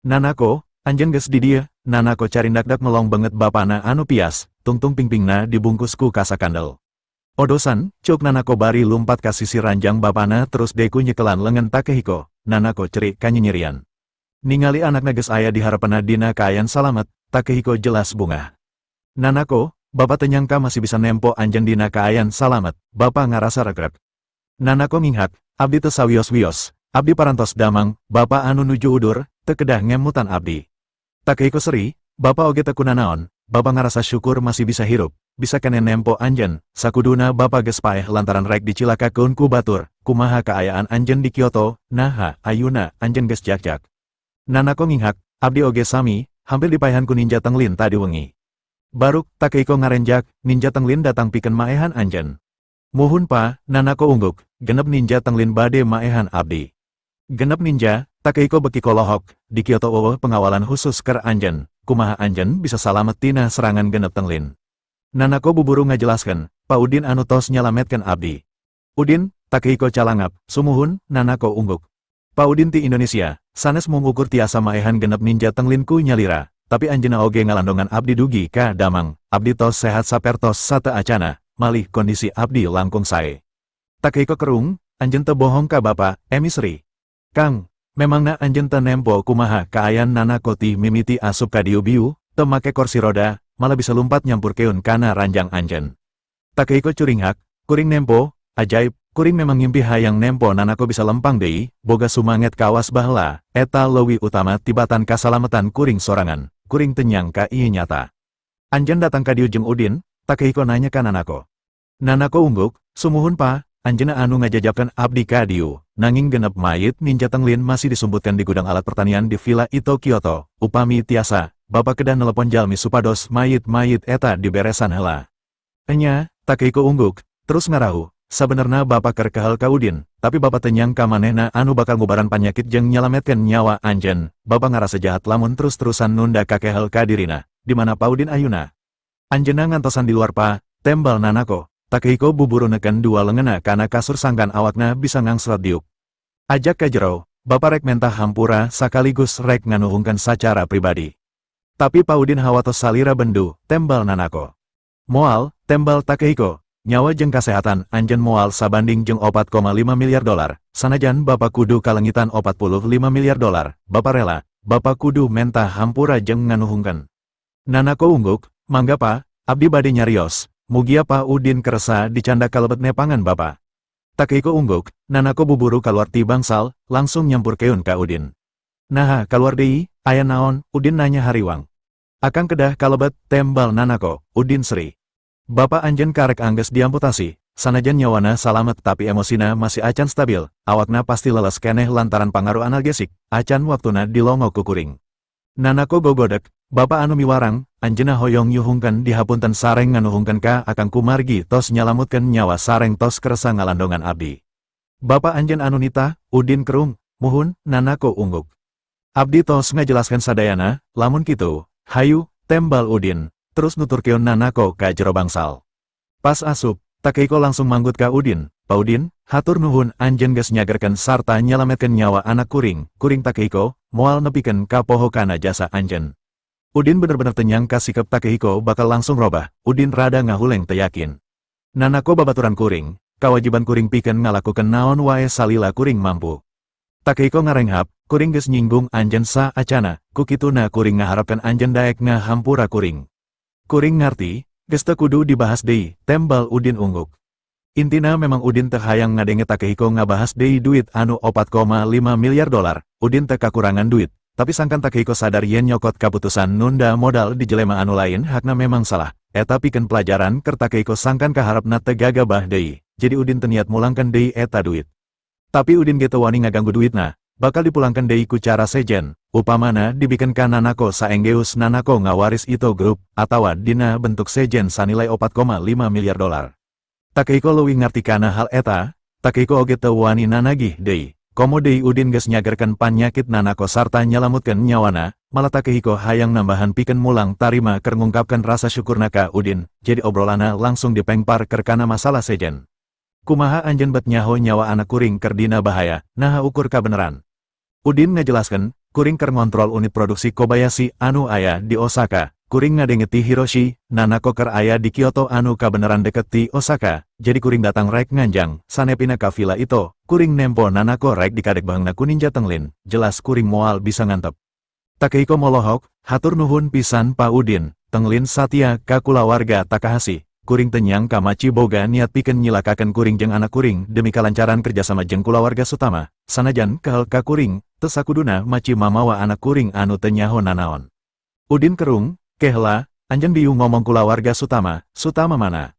"Nanako, anjeun geus di dieu?" Nanako carindakdak melong beungeut bapana anu pias, tungtung pingpingna dibungkus ku kasakandel. "Odosan," ceuk Nanako bari lumpat ka sisi ranjang bapana terus deku nyekelan lengan Takehiko, Nanako cerik kanyenyerian. Ningali anakna geus aya di hareupeunna dina kaayaan salamet, Takehiko jelas bungah. "Nanako, Bapa teu nyangka masih bisa nempo anjeun dina kaayaan salamet, Bapa ngarasa regreg." Nanako nginghak, "Abdi teu sawios-wios, abdi parantos damang, Bapa anu nuju udur, teu kedah ngemutan abdi." Takehiko seri, "Bapa oge teu kunanaon, Bapa ngarasa syukur masih bisa hirup, bisa keneh nempo anjeun, sakuduna Bapa geus paeh lantaran rek dicilakakeun ku batur. Kumaha kaayaan anjeun di Kyoto, naha ayuna anjeun geus jak-jak?" Nanako nginghak, "Abdi oge sami, hampir dipaehan ku ninja Tenglin tadi wengi." "Baruk," Takehiko ngarenjak, "ninja Tenglin datang pikeun maehan anjeun?" "Muhun, Pa," Nanako ungguk, "genep ninja Tenglin bade maehan abdi." "Genep ninja?" Takehiko beki kolohok, "Di Kyoto euweuh pengawalan khusus keur anjeun, kumaha anjeun bisa salamet tina serangan genep Tenglin?" Nanako buburu ngajelaskeun, "Pa Udin anu tos nyalametkeun abdi." "Udin?" Takehiko calangap. "Sumuhun," Nanako ungguk. "Pa Udin ti Indonesia, sanes mung ukur tiasa maehan genep ninja Tenglin ku nyalira, tapi anjeunna oge ngalandongan abdi dugi ka damang, abdi tos sehat sapertos sateuacanna, Malih kondisi abdi langkung sae. Takehiko kerung, anjeun teu bohong ka bapa, Emi seri. Kang, memangna anjeun teu nempo kumaha kaayaan Nanako ti mimiti asup ka dieu biu, teu make kursi roda, malah bisa lumpat nyampurkeun kana ranjang anjeun. Takehiko curinghak, kuring nempo, ajaib, kuring memang ngimpi hayang nempo Nanako bisa lempang deui, boga sumanget kawas baheula, eta leuwih utama tibatan kasalametan kuring sorangan, kuring teu nyangka ieu nyata. Anjeun datang ka dieu jeung Udin? Takehiko nanya ka Nanako. Nanako ungguk, sumuhun Pa, anjeunna anu ngajajabkeun abdi ka dieu, nanging 6 mayit ninja Tenglin masih disumputkeun di gudang alat pertanian di Villa Ito Kyoto, upami tiasa, Bapak kedah nelepon jalmi supados mayit-mayit eta diberesan heula. Enya, Takehiko ungguk, terus ngarahu, sabenerna Bapak keur kehel ka Udin, tapi Bapak teu nyangka manehna anu bakal ngubaran panyakit jeung nyalametkeun nyawa anjeun, Bapak ngarasa jahat lamun terus-terusan nunda kakehel ka dirina, di mana Pa Udin ayeuna? Anjeunna ngantosan di luar Pa, tembal Nanako. Takehiko buburu neken dua lengena kana kasur sangkan awakna bisa ngangslet diuk. Ajak ka jero, Bapak rek menta hampura sakaligus rek nganuhunkeun sacara pribadi. Tapi Pa Udin hawatos salira bendu, tembal Nanako. Moal, tembal Takehiko, nyawa jeung kasehatan anjeun moal sabanding jeung 4,5 miliar dolar, sanajan Bapak kudu kalengitan 45 miliar dolar, Bapak rela, Bapak kudu menta hampura jeung nganuhunkeun. Nanako ungguk, mangga Pa, abdi bade nyarios, mugia Pa Udin kersa dicandak kalebet nepangan Bapak. Takehiko ungguk, Nanako buburu kaluar ti bangsal, langsung nyampurkeun ka Udin. Naha kaluar deui, aya naon? Udin nanya hariwang. Akang kedah kalebet, tembal Nanako, Udin seri. Bapak anjeun karek angges diamputasi, sanajan nyawana salamet tapi emosina masih acan stabil, awakna pasti leles keneh lantaran pangaruh analgesik, acan waktuna dilongo ku kuring. Nanako gogodek, Bapak anu miwarang, anjeunna hoyong nyuhunkeun dihapunten sareng nganuhunkeun ka akang kumargi tos nyalamutkeun nyawa sareng tos kersa ngalandongan abdi. Bapak anjeun anu nitah, Udin kerung, muhun, Nanako ungguk. Abdi tos ngajelaskeun sadayana, lamun kitu, hayu, tembal Udin, terus nuturkeun Nanako ka jero bangsal. Pas asup, Takehiko langsung manggut ka Udin, Pa Udin, hatur nuhun anjeun geus nyagerkeun sarta nyalametkeun nyawa anak kuring, kuring Takehiko, moal nepikeun ka poho kana jasa anjeun. Udin bener-bener teu nyangka sikap Takehiko bakal langsung robah, Udin rada ngahuleng teu yakin. Nanako babaturan kuring, kawajiban kuring pikeun ngalakukeun naon wae salila kuring mampu. Takehiko ngarenghap, kuring geus nyinggung anjeun sa acana, ku kituna kuring ngaharapkeun anjeun daek ngahampura kuring. Kuring ngarti, geus teu kudu dibahas deui, tembal Udin ungguk. Intina memang Udin teu hayang ngadenge Takehiko ngabahas deui duit anu 4,5 miliar dolar, Udin teu kakurangan duit, tapi sangkan Takehiko sadar yen nyokot kaputusan nunda modal di jelema anu lain hakna memang salah, eta pikeun pelajaran keur Takehiko sangkan kaharepna teu gagabah deui, jadi Udin teu niat mulangkeun deui eta duit. Tapi Udin ge teu wani ngaganggu duitna, bakal dipulangkeun deui ku cara sejen, upamana dibikeun ka Nanako saenggeus Nanako ngawaris Ito Group, atawa dina bentuk sejen sanilai 4,5 miliar dolar. Takehiko leuwih ngarti kana hal eta, Takehiko oge teu wani nanagih deui. Komo deui Udin geus nyagerkeun panyakit Nanako sarta nyalamutkeun nyawana, malah Takehiko hayang nambahan pikeun mulang tarima keur ngungkapkeun rasa syukurna ka Udin, jadi obrolana langsung dipengpar keur kana masalah sejen. Kumaha anjeun bet nyaho nyawa anak kuring keur dina bahaya, naha ukur kabeneran. Udin ngajelaskeun, kuring keur ngontrol unit produksi Kobayashi anu aya di Osaka, kuring ngadenge ti Hiroshi, Nanako keur aya di Kyoto anu kabeneran deket ti Osaka, jadi kuring datang rek nganjang, sanepina ka villa Ito, kuring nempo Nanako rek dikadek beheungna ku ninja Tenglin, jelas kuring moal bisa ngantep. Takehiko molohok, hatur nuhun pisan Pa Udin, Tenglin satia ka kulawarga Takahashi, kuring teu nyangka Machi boga niat pikeun nyilakakeun kuring jeung anak kuring demi kalancaran kerjasama jeung kulawarga Sutama, sanajan kehel ka kuring, teu sakuduna Machi mamawa anak kuring anu teu nyaho nanaon. Udin kerung, kehela, anjeun bieu ngomong kulawarga Sutama, Sutama mana?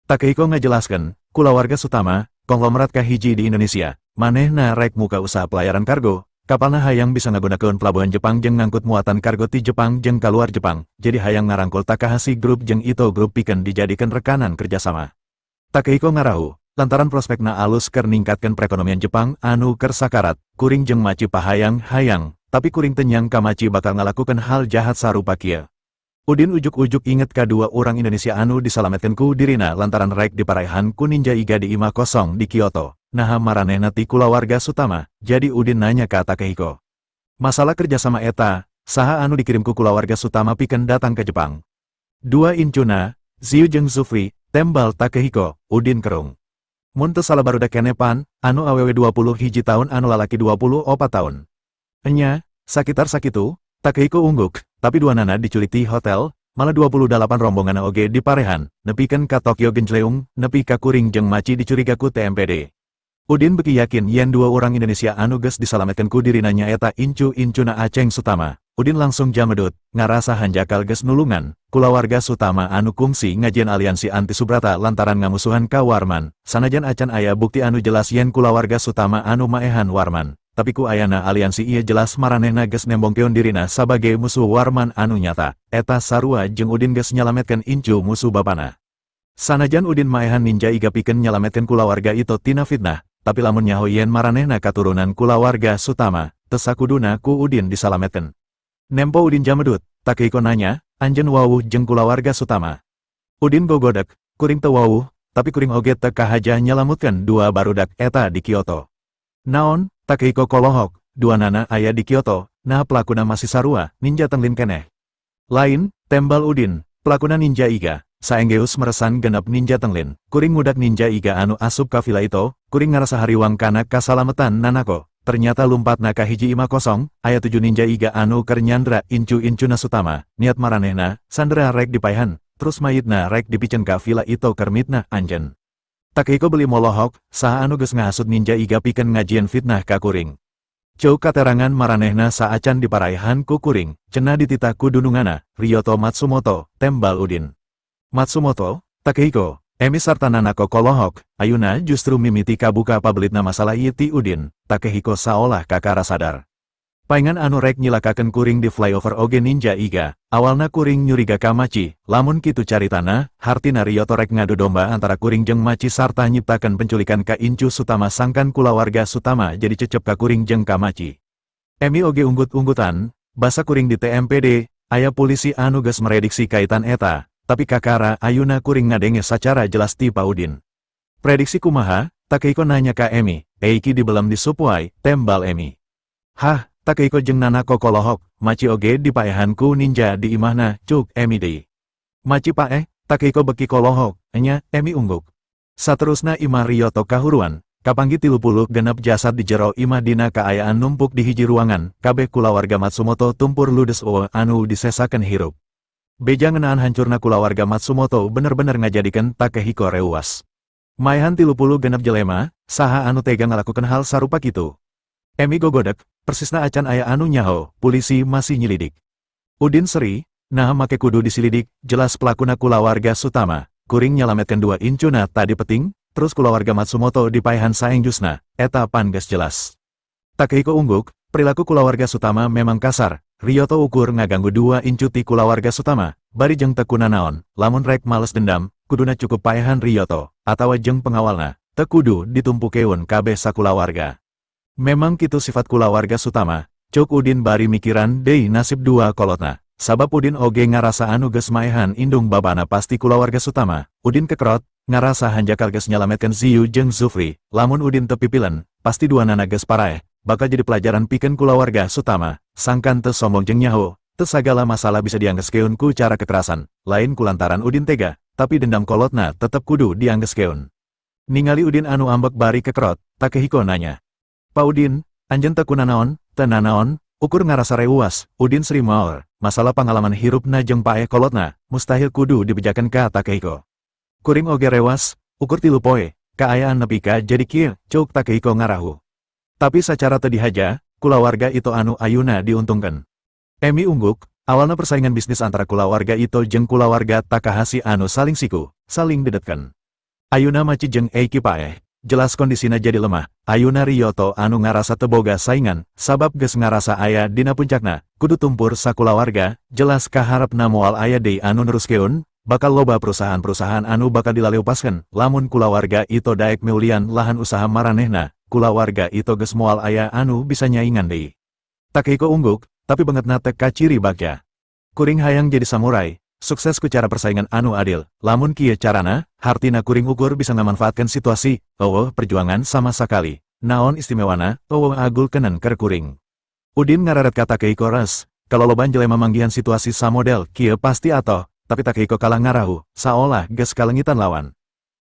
Takehiko ngajelaskeun, kulawarga Sutama, konglomerat kahiji di Indonesia, manehna rek muka usaha pelayaran kargo, kapalna hayang bisa ngagunakeun pelabuhan Jepang jeung ngangkut muatan kargo ti Jepang jeung kaluar Jepang, jadi hayang ngarangkul Takahashi Group jeung Ito Group pikeun dijadikeun rekanan kerjasama. Takehiko ngarahu, lantaran prospekna alus keur ningkatkeun perekonomian Jepang anu keur sakarat, kuring jeung Machi pahayang-hayang, tapi kuring teu nyangka Machi bakal ngalakukeun hal jahat sarupa kieu. Udin ujuk-ujuk inget kadua orang Indonesia anu disalametkeun ku dirina lantaran rek diparaihan ku ninja iga di imah kosong di Kyoto. Naha maranehna ti kulawarga Sutama, jadi Udin nanya ka Takehiko. Masalah kerjasama eta, saha anu dikirim ku kulawarga Sutama pikeun datang ke Jepang? Dua incuna, Ziu jeung Zufri, Tembal Takehiko, Udin kerung. Mun teu salah barudak keneh pan, anu awewe 21 tahun, anu lalaki 24 tahun. Enya, sakitar sakitu, Takehiko ungguk, tapi duanana diculik ti hotel, malah 28 rombongan oge diparehan, nepikeun ka Tokyo genjleung, nepi ka kuring jeung Machi dicuriga ku TMPD. Udin beki yakin yen dua orang Indonesia anu geus disalametkeun ku dirina nyaeta incu-incuna Aceng Sutama. Udin langsung jamedut, ngarasa hanjakal geus nulungan kulawarga Sutama anu kungsi ngajieun aliansi anti Subrata lantaran ngamusuhan ka Warman. Sanajan acan aya bukti anu jelas yen kulawarga Sutama anu maehan Warman, tapi ku ayana aliansi ieu jelas maranehna geus nembongkeun dirina sabage musuh Warman anu nyata. Eta sarua jeung Udin geus nyalametkeun incu musuh bapana. Sanajan Udin maehan Ninja Iga pikeun nyalametkeun kulawarga Ito tina fitnah, tapi lamun nyaho yen maranehna katurunan kulawarga Sutama, teu sakuduna ku Udin disalametkeun. Nempo Udin jamedut, Takehiko nanya, "Anjeun wawuh jeung kulawarga Sutama?" Udin gogodek, "Kuring teu wawuh, tapi kuring oge teu kahaja nyalamutkeun dua barudak eta di Kyoto." "Naon?" Takehiko kolohok, "Duanana aya di Kyoto, nah pelakuna masih sarua, ninja Tenglin keneh?" "Lain," tembal Udin, "pelakuna Ninja Iga, saenggeus meresan genep ninja Tenglin. Kuring ngudak Ninja Iga anu asup ka villa Ito, kuring ngarasa hariwang kana kasalametan Nanako. Ternyata lumpatna ka hiji imah kosong, aya tujuh Ninja Iga anu keur nyandra incu-incuna Sutama. Niat maranehna, sandera rek dipaehan, terus mayitna rek dipiceun ka villa Ito keur mitnah anjeun." Takehiko beli molohok, "Saha anu geus ngahasut Ninja Iga pikeun ngajieun fitnah ka kuring?" "Ceuk katerangan maranehna saacan diparaihan ku kuring, cenah dititah ku dunungana, Ryoto Matsumoto," tembal Udin. "Matsumoto?" Takehiko, Emi sarta Nanako kolohok, ayuna justru mimiti kabuka pabelitna masalah ieu ti Udin, Takehiko saolah kakara sadar. "Paingan anu rek nyilakakeun kuring di flyover oge Ninja Iga, awalna kuring nyuriga ka Machi." "Lamun kitu caritana, hartina Ryoto rek ngadu domba antara kuring jeung Machi sarta nyiptakeun penculikan ka incu Sutama sangkan kulawarga Sutama jadi cecep ka kuring jeung ka Machi." Emi oge unggut-unggutan, "Basa kuring di TMPD, aya polisi anu geus merediksi kaitan eta, tapi kakara ayuna kuring ngadenge sacara jelas ti Pa Udin." "Prediksi kumaha?" Takehiko nanya ka Emi. "Eiki dibelem di subway," tembal Emi. "Hah?" Takehiko jeung Nanako kolohok. "Machi oge dipaehan ku ninja di imahna," cuk Emi deui. "Machi paeh?" Takehiko beki kolohok. "Enya," Emi ungguk. Saterusna imah Ryoto kahuruan, kapanggih 36 jasad di jero imah dina kaayaan numpuk di hiji ruangan, kabeh kulawarga Matsumoto tumpur ludes, euweuh anu disesakeun hirup. Beja ngeunaan hancurna kulawarga Matsumoto bener-bener ngajadikeun Takehiko reuwas. Maehan 36 jelema, saha anu tega ngalakukeun hal sarupa kitu? Emi gogodek, "Persisna acan aya anu nyaho, polisi masih nyelidik." Udin seri, "Nah, make kudu diselidik, jelas pelakuna kulawarga Sutama. Kuring nyalametkeun dua incuna tadi peting, terus kulawarga Matsumoto dipaehan saengjusna, eta pan geus jelas." Takehiko ungguk, "Perilaku kulawarga Sutama memang kasar, Ryoto ukur ngaganggu dua incu ti kulawarga Sutama, bari jeung teu kunanaon. Lamun rek males dendam, kuduna cukup paehan Ryoto, atawa jeung pengawalna, teu kudu ditumpukeun kabeh sakulawarga." "Memang kitu sifat kulawarga Sutama," cuk Udin bari mikiran deui nasib dua kolotna. Sabab Udin oge ngarasa anu geus maehan indung bapana pasti kulawarga Sutama. Udin kekerot, ngarasa hanjakal geus nyalametkeun Ziyu jeung Zufri, lamun Udin teu pipilen, pasti duanana geus paraeh, bakal jadi pelajaran pikeun kulawarga Sutama, sangkan teu sombong jeung nyaho, teu sagala masalah bisa dianggeskeun ku cara kekerasan, lain kulantaran Udin tega, tapi dendam kolotna tetep kudu dianggeskeun. Ningali Udin anu ambek bari kekerot, Takehiko nanya, "Pa Udin, anjeun teu kunanaon?" "Teu nanaon, ukur ngarasa reuwas," Udin seri maor, masalah pangalaman hirupna jeung paeh kolotna, mustahil kudu dibejakeun ka Takehiko. "Kuring oge rewas, ukur 3 poe, kaayaan nepi ka jadi kieu," cuk Takehiko ngarahu. Tapi sacara teu dihaja, kulawarga Ito anu ayuna diuntungkeun. Emi ungguk, "Awalna persaingan bisnis antara kulawarga Ito jeung kulawarga Takahashi anu saling siku, saling dedetkeun. Ayuna Machi jeung Eiki paeh, jelas kondisina jadi lemah. Ayuna Ryoto anu ngarasa teu boga saingan, sabab geus ngarasa aya dina puncakna, kudu tumpur sakulawarga, jelas kaharepna moal aya deui anu neruskeun, bakal loba perusahaan-perusahaan anu bakal dilaleupaskeun, lamun kulawarga Ito daek meulian lahan usaha maranehna, kulawarga Ito geus moal aya anu bisa nyaingan deui." Takehiko ungguk, tapi beungeutna teu kaciri bagja. "Kuring hayang jadi samurai, sukses ku cara persaingan anu adil. Lamun kieu carana, hartina kuring ukur bisa ngamanfaatkeun situasi, euweuh perjuangan sama sakali. Naon istimewana, euweuh agul kenen keur kuring." Udin ngararet ka Takehiko res, kaloloban jelema manggihan situasi samodel kieu pasti atoh. tapi Takehiko kalah ngarahu, saolah geus kalengitan lawan.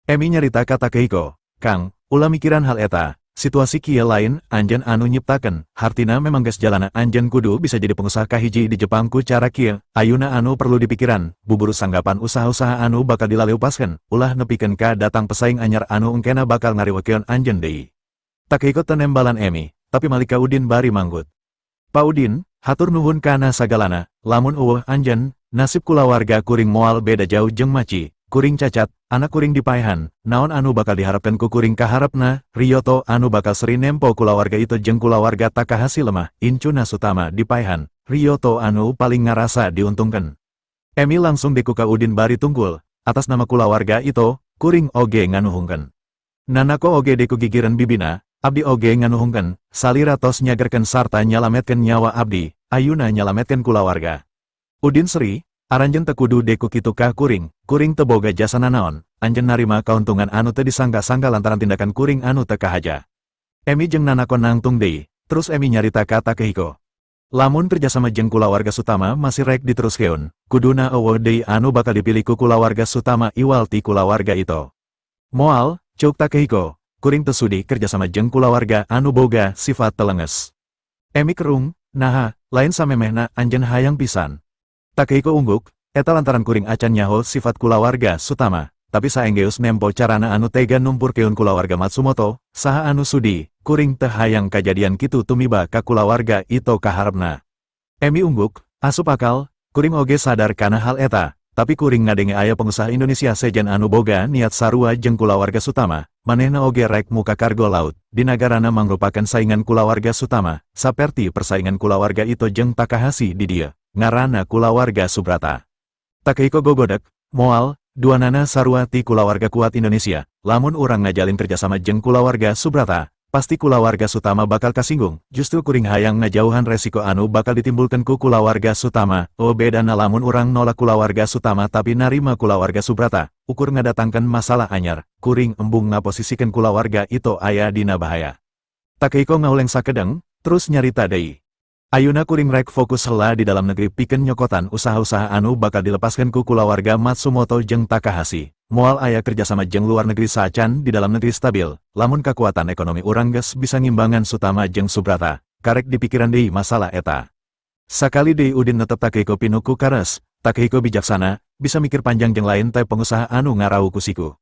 Emi nyarita ka Takehiko, "Kang, ulah mikiran hal eta, situasi kieu lain anjeun anu nyiptakeun, hartina memang geus jalana anjeun kudu bisa jadi pengusaha kahiji di Jepang ku cara kieu. Ayeuna anu perlu dipikiran, buburu sanggapan usaha-usaha anu bakal dilaleupaskeun, ulah nepikeun ka datang pesaing anyar anu engkena bakal ngariweukeun anjeun deui." Takehiko teu nembalan Emi, tapi malik ka Udin bari manggut. "Pak Udin, hatur nuhun kana sagalana, lamun euweuh anjeun, nasib kulawarga kuring moal beda jauh jeung Machi. Kuring cacat, anak kuring dipaehan, naon anu bakal diharapkan ku kuring kaharepna? Ryoto anu bakal seri nempo kulawarga Ito jeung kulawarga Takahashi lemah, incuna Sutama dipaehan, Ryoto anu paling ngarasa diuntungkan." Emi langsung deku ka Udin bari tungkul, "Atas nama kulawarga Ito, kuring oge nganuhunkeun." Nanako oge deku gigireun bibina, "Abdi oge nganuhunkeun, salira tos nyagerkeun sarta nyalametkeun nyawa abdi, ayuna nyalametkeun kulawarga." Udin seri, "Aranjeun teu kudu deku kitu ka kuring, kuring teu boga jasa nanaon, anjeun narima kauntungan anu teu disangka-sangka lantaran tindakan kuring anu teu kahaja." Emi jeung Nanako nangtung deui, terus Emi nyarita ka Takehiko. Lamun kerjasama jeung kulawarga Sutama masih rek diteruskeun, kuduna euweuh deui anu bakal dipilih ku kulawarga Sutama iwal ti kulawarga Ito. "Moal," ceuk Takehiko, "kuring teu sudi kerjasama jeung kulawarga anu boga sifat telenges." Emi kerung, "Naha, lain samemehna anjeun hayang pisan?" Takehiko ungguk, "Eta lantaran kuring acan nyaho sifat kulawarga Sutama, tapi saenggeus nempo carana anu tega numpurkeun kulawarga Matsumoto, saha anu sudi, kuring teu hayang kajadian kitu tumiba ka kulawarga Ito kaharepna." Emi ungguk, "Asup akal, kuring oge sadar kana hal eta, tapi kuring ngadenge aya pengusaha Indonesia sejen anu boga niat sarua jeung kulawarga Sutama, manehna oge rek muka kargo laut, di nagarana mangrupakeun saingan kulawarga Sutama, saperti persaingan kulawarga Ito jeung Takahashi di dieu, ngaranna kulawarga Subrata." Takehiko gogodek, "Moal, duanana sarua ti kulawarga kuat Indonesia, lamun urang ngajalin kerjasama jeung kulawarga Subrata, pasti kulawarga Sutama bakal kasinggung, justru kuring hayang ngajauhan resiko anu bakal ditimbulkan ku kulawarga Sutama. Oh, bedana lamun urang nolak kulawarga Sutama tapi narima kulawarga Subrata, ukur ngadatangkan masalah anyar, kuring embung ngaposisikan kulawarga Ito aya dina bahaya." Takehiko ngahuleng sakedeng, terus nyarita deui. "Ayuna kuring rek fokus hela di dalam negeri pikeun nyokotan usaha-usaha anu bakal dilepaskan ku kulawarga Matsumoto jeung Takahashi. Moal aya kerjasama jeung luar negeri saacan di dalam negeri stabil, lamun kekuatan ekonomi urang geus bisa ngimbangan Sutama jeung Subrata, karek dipikiran deui masalah eta." Sakali deui Udin netep Takehiko pinuh ku kares, Takehiko bijaksana, bisa mikir panjang jeung lain teh pengusaha anu ngarau ku siku.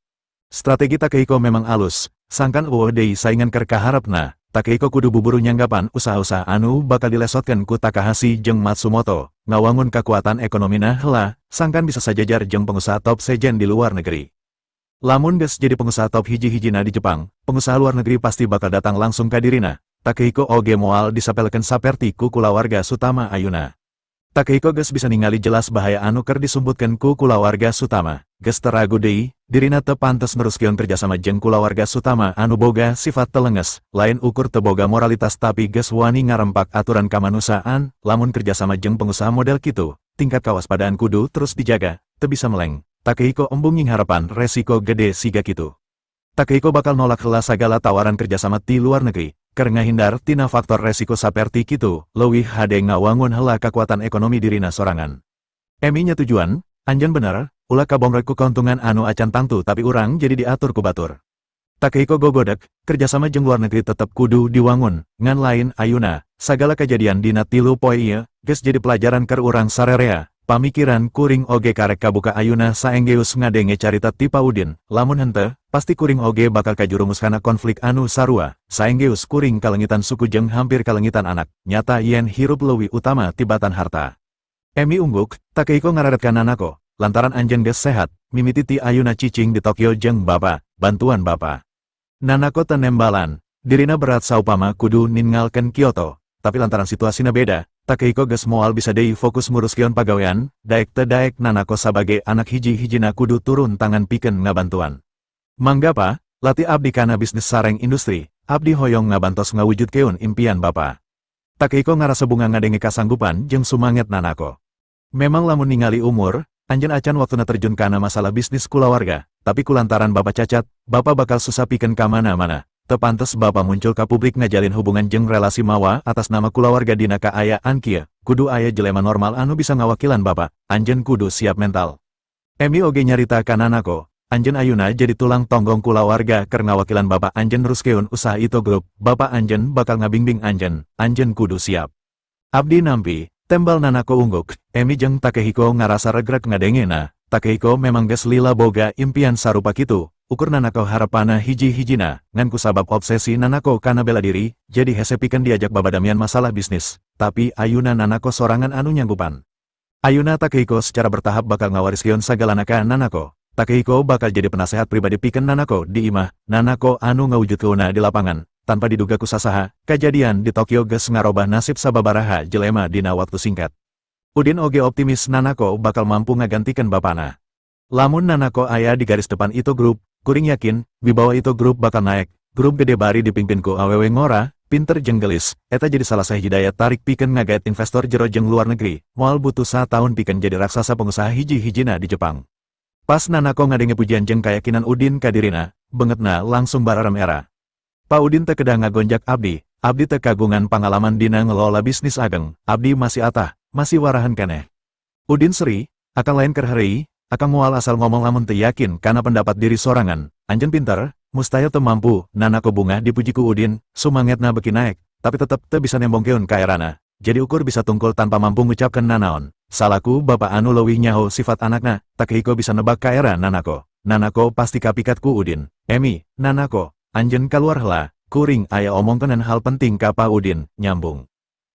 Strategi Takehiko memang alus, sangkan euweuh deui saingan keur kaharepna, Takehiko kudu buburu nyanggapan usaha-usaha anu bakal dilesotkeun ku Takahashi jeung Matsumoto, ngawangun kekuatan ekonomina heula, sangkan bisa sajajar jeung pengusaha top sejen di luar negeri. Lamun geus jadi pengusaha top hiji-hijina di Jepang, pengusaha luar negeri pasti bakal datang langsung ka dirina, Takehiko oge moal disapelekeun saperti ku kulawarga Sutama ayuna. Takehiko geus bisa ningali jelas bahaya anu keur disumputkeun ku kulawarga Sutama, geus teu ragu deui, dirina teu pantes neruskeun kerjasama jeung kulawarga Sutama anu boga sifat telenges, lain ukur teu boga moralitas tapi geus wani ngarempak aturan kamanusiaan, lamun kerjasama jeung pengusaha model kitu, tingkat kawaspadaan kudu terus dijaga, teu bisa meleng. Takehiko embung nyingharepan resiko gede siga kitu. Takehiko bakal nolak heula sagala tawaran kerjasama ti luar negeri, keur ngahindar tina faktor resiko saperti kitu, leuwih hade ngawangun heula kakuatan ekonomi dirina sorangan. Emi nyatujuan, "Anjeun bener, ulah kabongre ku kauntungan anu acan tangtu tapi urang jadi diatur ku batur." Takehiko gogodek, "Kerjasama jeung luar negeri tetep kudu diwangun, ngan lain ayuna, sagala kejadian dina 3 poe ieu, geus jadi pelajaran keur urang sarerea, pamikiran kuring oge karek kabuka ayuna saenggeus ngadenge carita ti Pa Udin, lamun henteu, pasti kuring oge bakal kajurumus kana konflik anu sarua, saenggeus kuring kalengitan suku jeung hampir kalengitan anak, nyata yen hirup leuwih utama tibatan harta." Emi ungguk, Takehiko ngararet ka Nanako, "Lantaran anjeun geus sehat, mimiti ti ayuna cicing di Tokyo jeung bapa, bantuan bapa." Nanako teu nembalan, dirina berat saupama kudu ninggalkeun Kyoto, tapi lantaran situasina beda, Takehiko geus moal bisa deui fokus nguruskeun pagawean, daek teu daek Nanako sabage anak hiji-hijina kudu turun tangan pikeun ngabantuan. "Mangga Pa, latih abdi kana bisnis sareng industri, abdi hoyong ngabantos ngawujudkeun impian bapa." Takehiko ngarasa bunga ngadenge kasanggupan jeung sumanget Nanako. "Memang lamun ningali umur, anjeun acan waktuna terjun kana masalah bisnis kulawarga, tapi kulantaran bapa cacat, bapa bakal susah pikeun ka mana-mana. Teu pantes bapa muncul ka publik ngajalin hubungan jeung relasi mawa atas nama kulawarga dina kaayaan kieu, kudu aya jelema normal anu bisa ngawakilan bapa, anjeun kudu siap mental." Emi oge nyarita ka Nanako, anjeun ayuna jadi tulang tonggong kulawarga keur ngawakilan bapak anjeun neruskeun usaha Ito Group, bapak anjeun bakal ngabingbing anjeun, anjeun kudu siap. Abdi nampi, tembal Nanako ungguk. Emi jeung Takehiko ngarasa regrek ngadengena. Takehiko memang geus lila boga impian sarupa kitu, ukur Nanako harapana hiji-hijina, ngan kusabab obsesi Nanako kana bela diri, jadi hese pikeun diajak babadamian masalah bisnis, tapi ayuna Nanako sorangan anu nyanggupan. Ayuna Takehiko secara bertahap bakal ngawariskeun sagalana ka Nanako. Takehiko bakal jadi penasehat pribadi pikeun Nanako di imah, Nanako anu ngawujudkeunna di lapangan. Tanpa diduga ku sasaha, kajadian di Tokyo geus ngarobah nasib sababaraha jelema dina waktu singkat. Udin oge optimis Nanako bakal mampu ngagantikan bapana. Lamun Nanako aya di garis depan Ito Group, kuring yakin, wibawa Ito Group bakal naik, grup gede bari dipimpin ku awewe ngora, pinter jeung gelis, eta jadi salah sahiji daya tarik pikeun ngagaet investor jero jeung luar negeri, moal butuh tahun pikeun jadi raksasa pengusaha hiji-hijina di Jepang. Pas Nanako ngadenge pujian jeung kayakinan Udin ka dirina, beungeutna langsung bararem era. "Pa Udin teu kedah ngagonjak abdi, abdi teu kagungan pangalaman dina ngelola bisnis ageng, abdi masih atah, masih warahan keneh." Udin seri, "Akang lain keur heureuy, akang moal asal ngomong lamun teu yakin kana pendapat diri sorangan. Anjeun pinter, mustahil teu mampu." Nanako bungah dipuji ku Udin, sumangetna beki naek, tapi tetep teu bisa nembongkeun kaerana. Jadi ukur bisa tungkul tanpa mampu ngucapkeun nanaon. Salaku bapak anu leuwih nyaho sifat anakna, Takehiko bisa nebak kaera Nanako. Nanako pasti kapikat ku Udin. "Emi, Nanako, anjeun kaluar heula, kuring aya omongkeun hal penting ka Pa Udin," nyambung.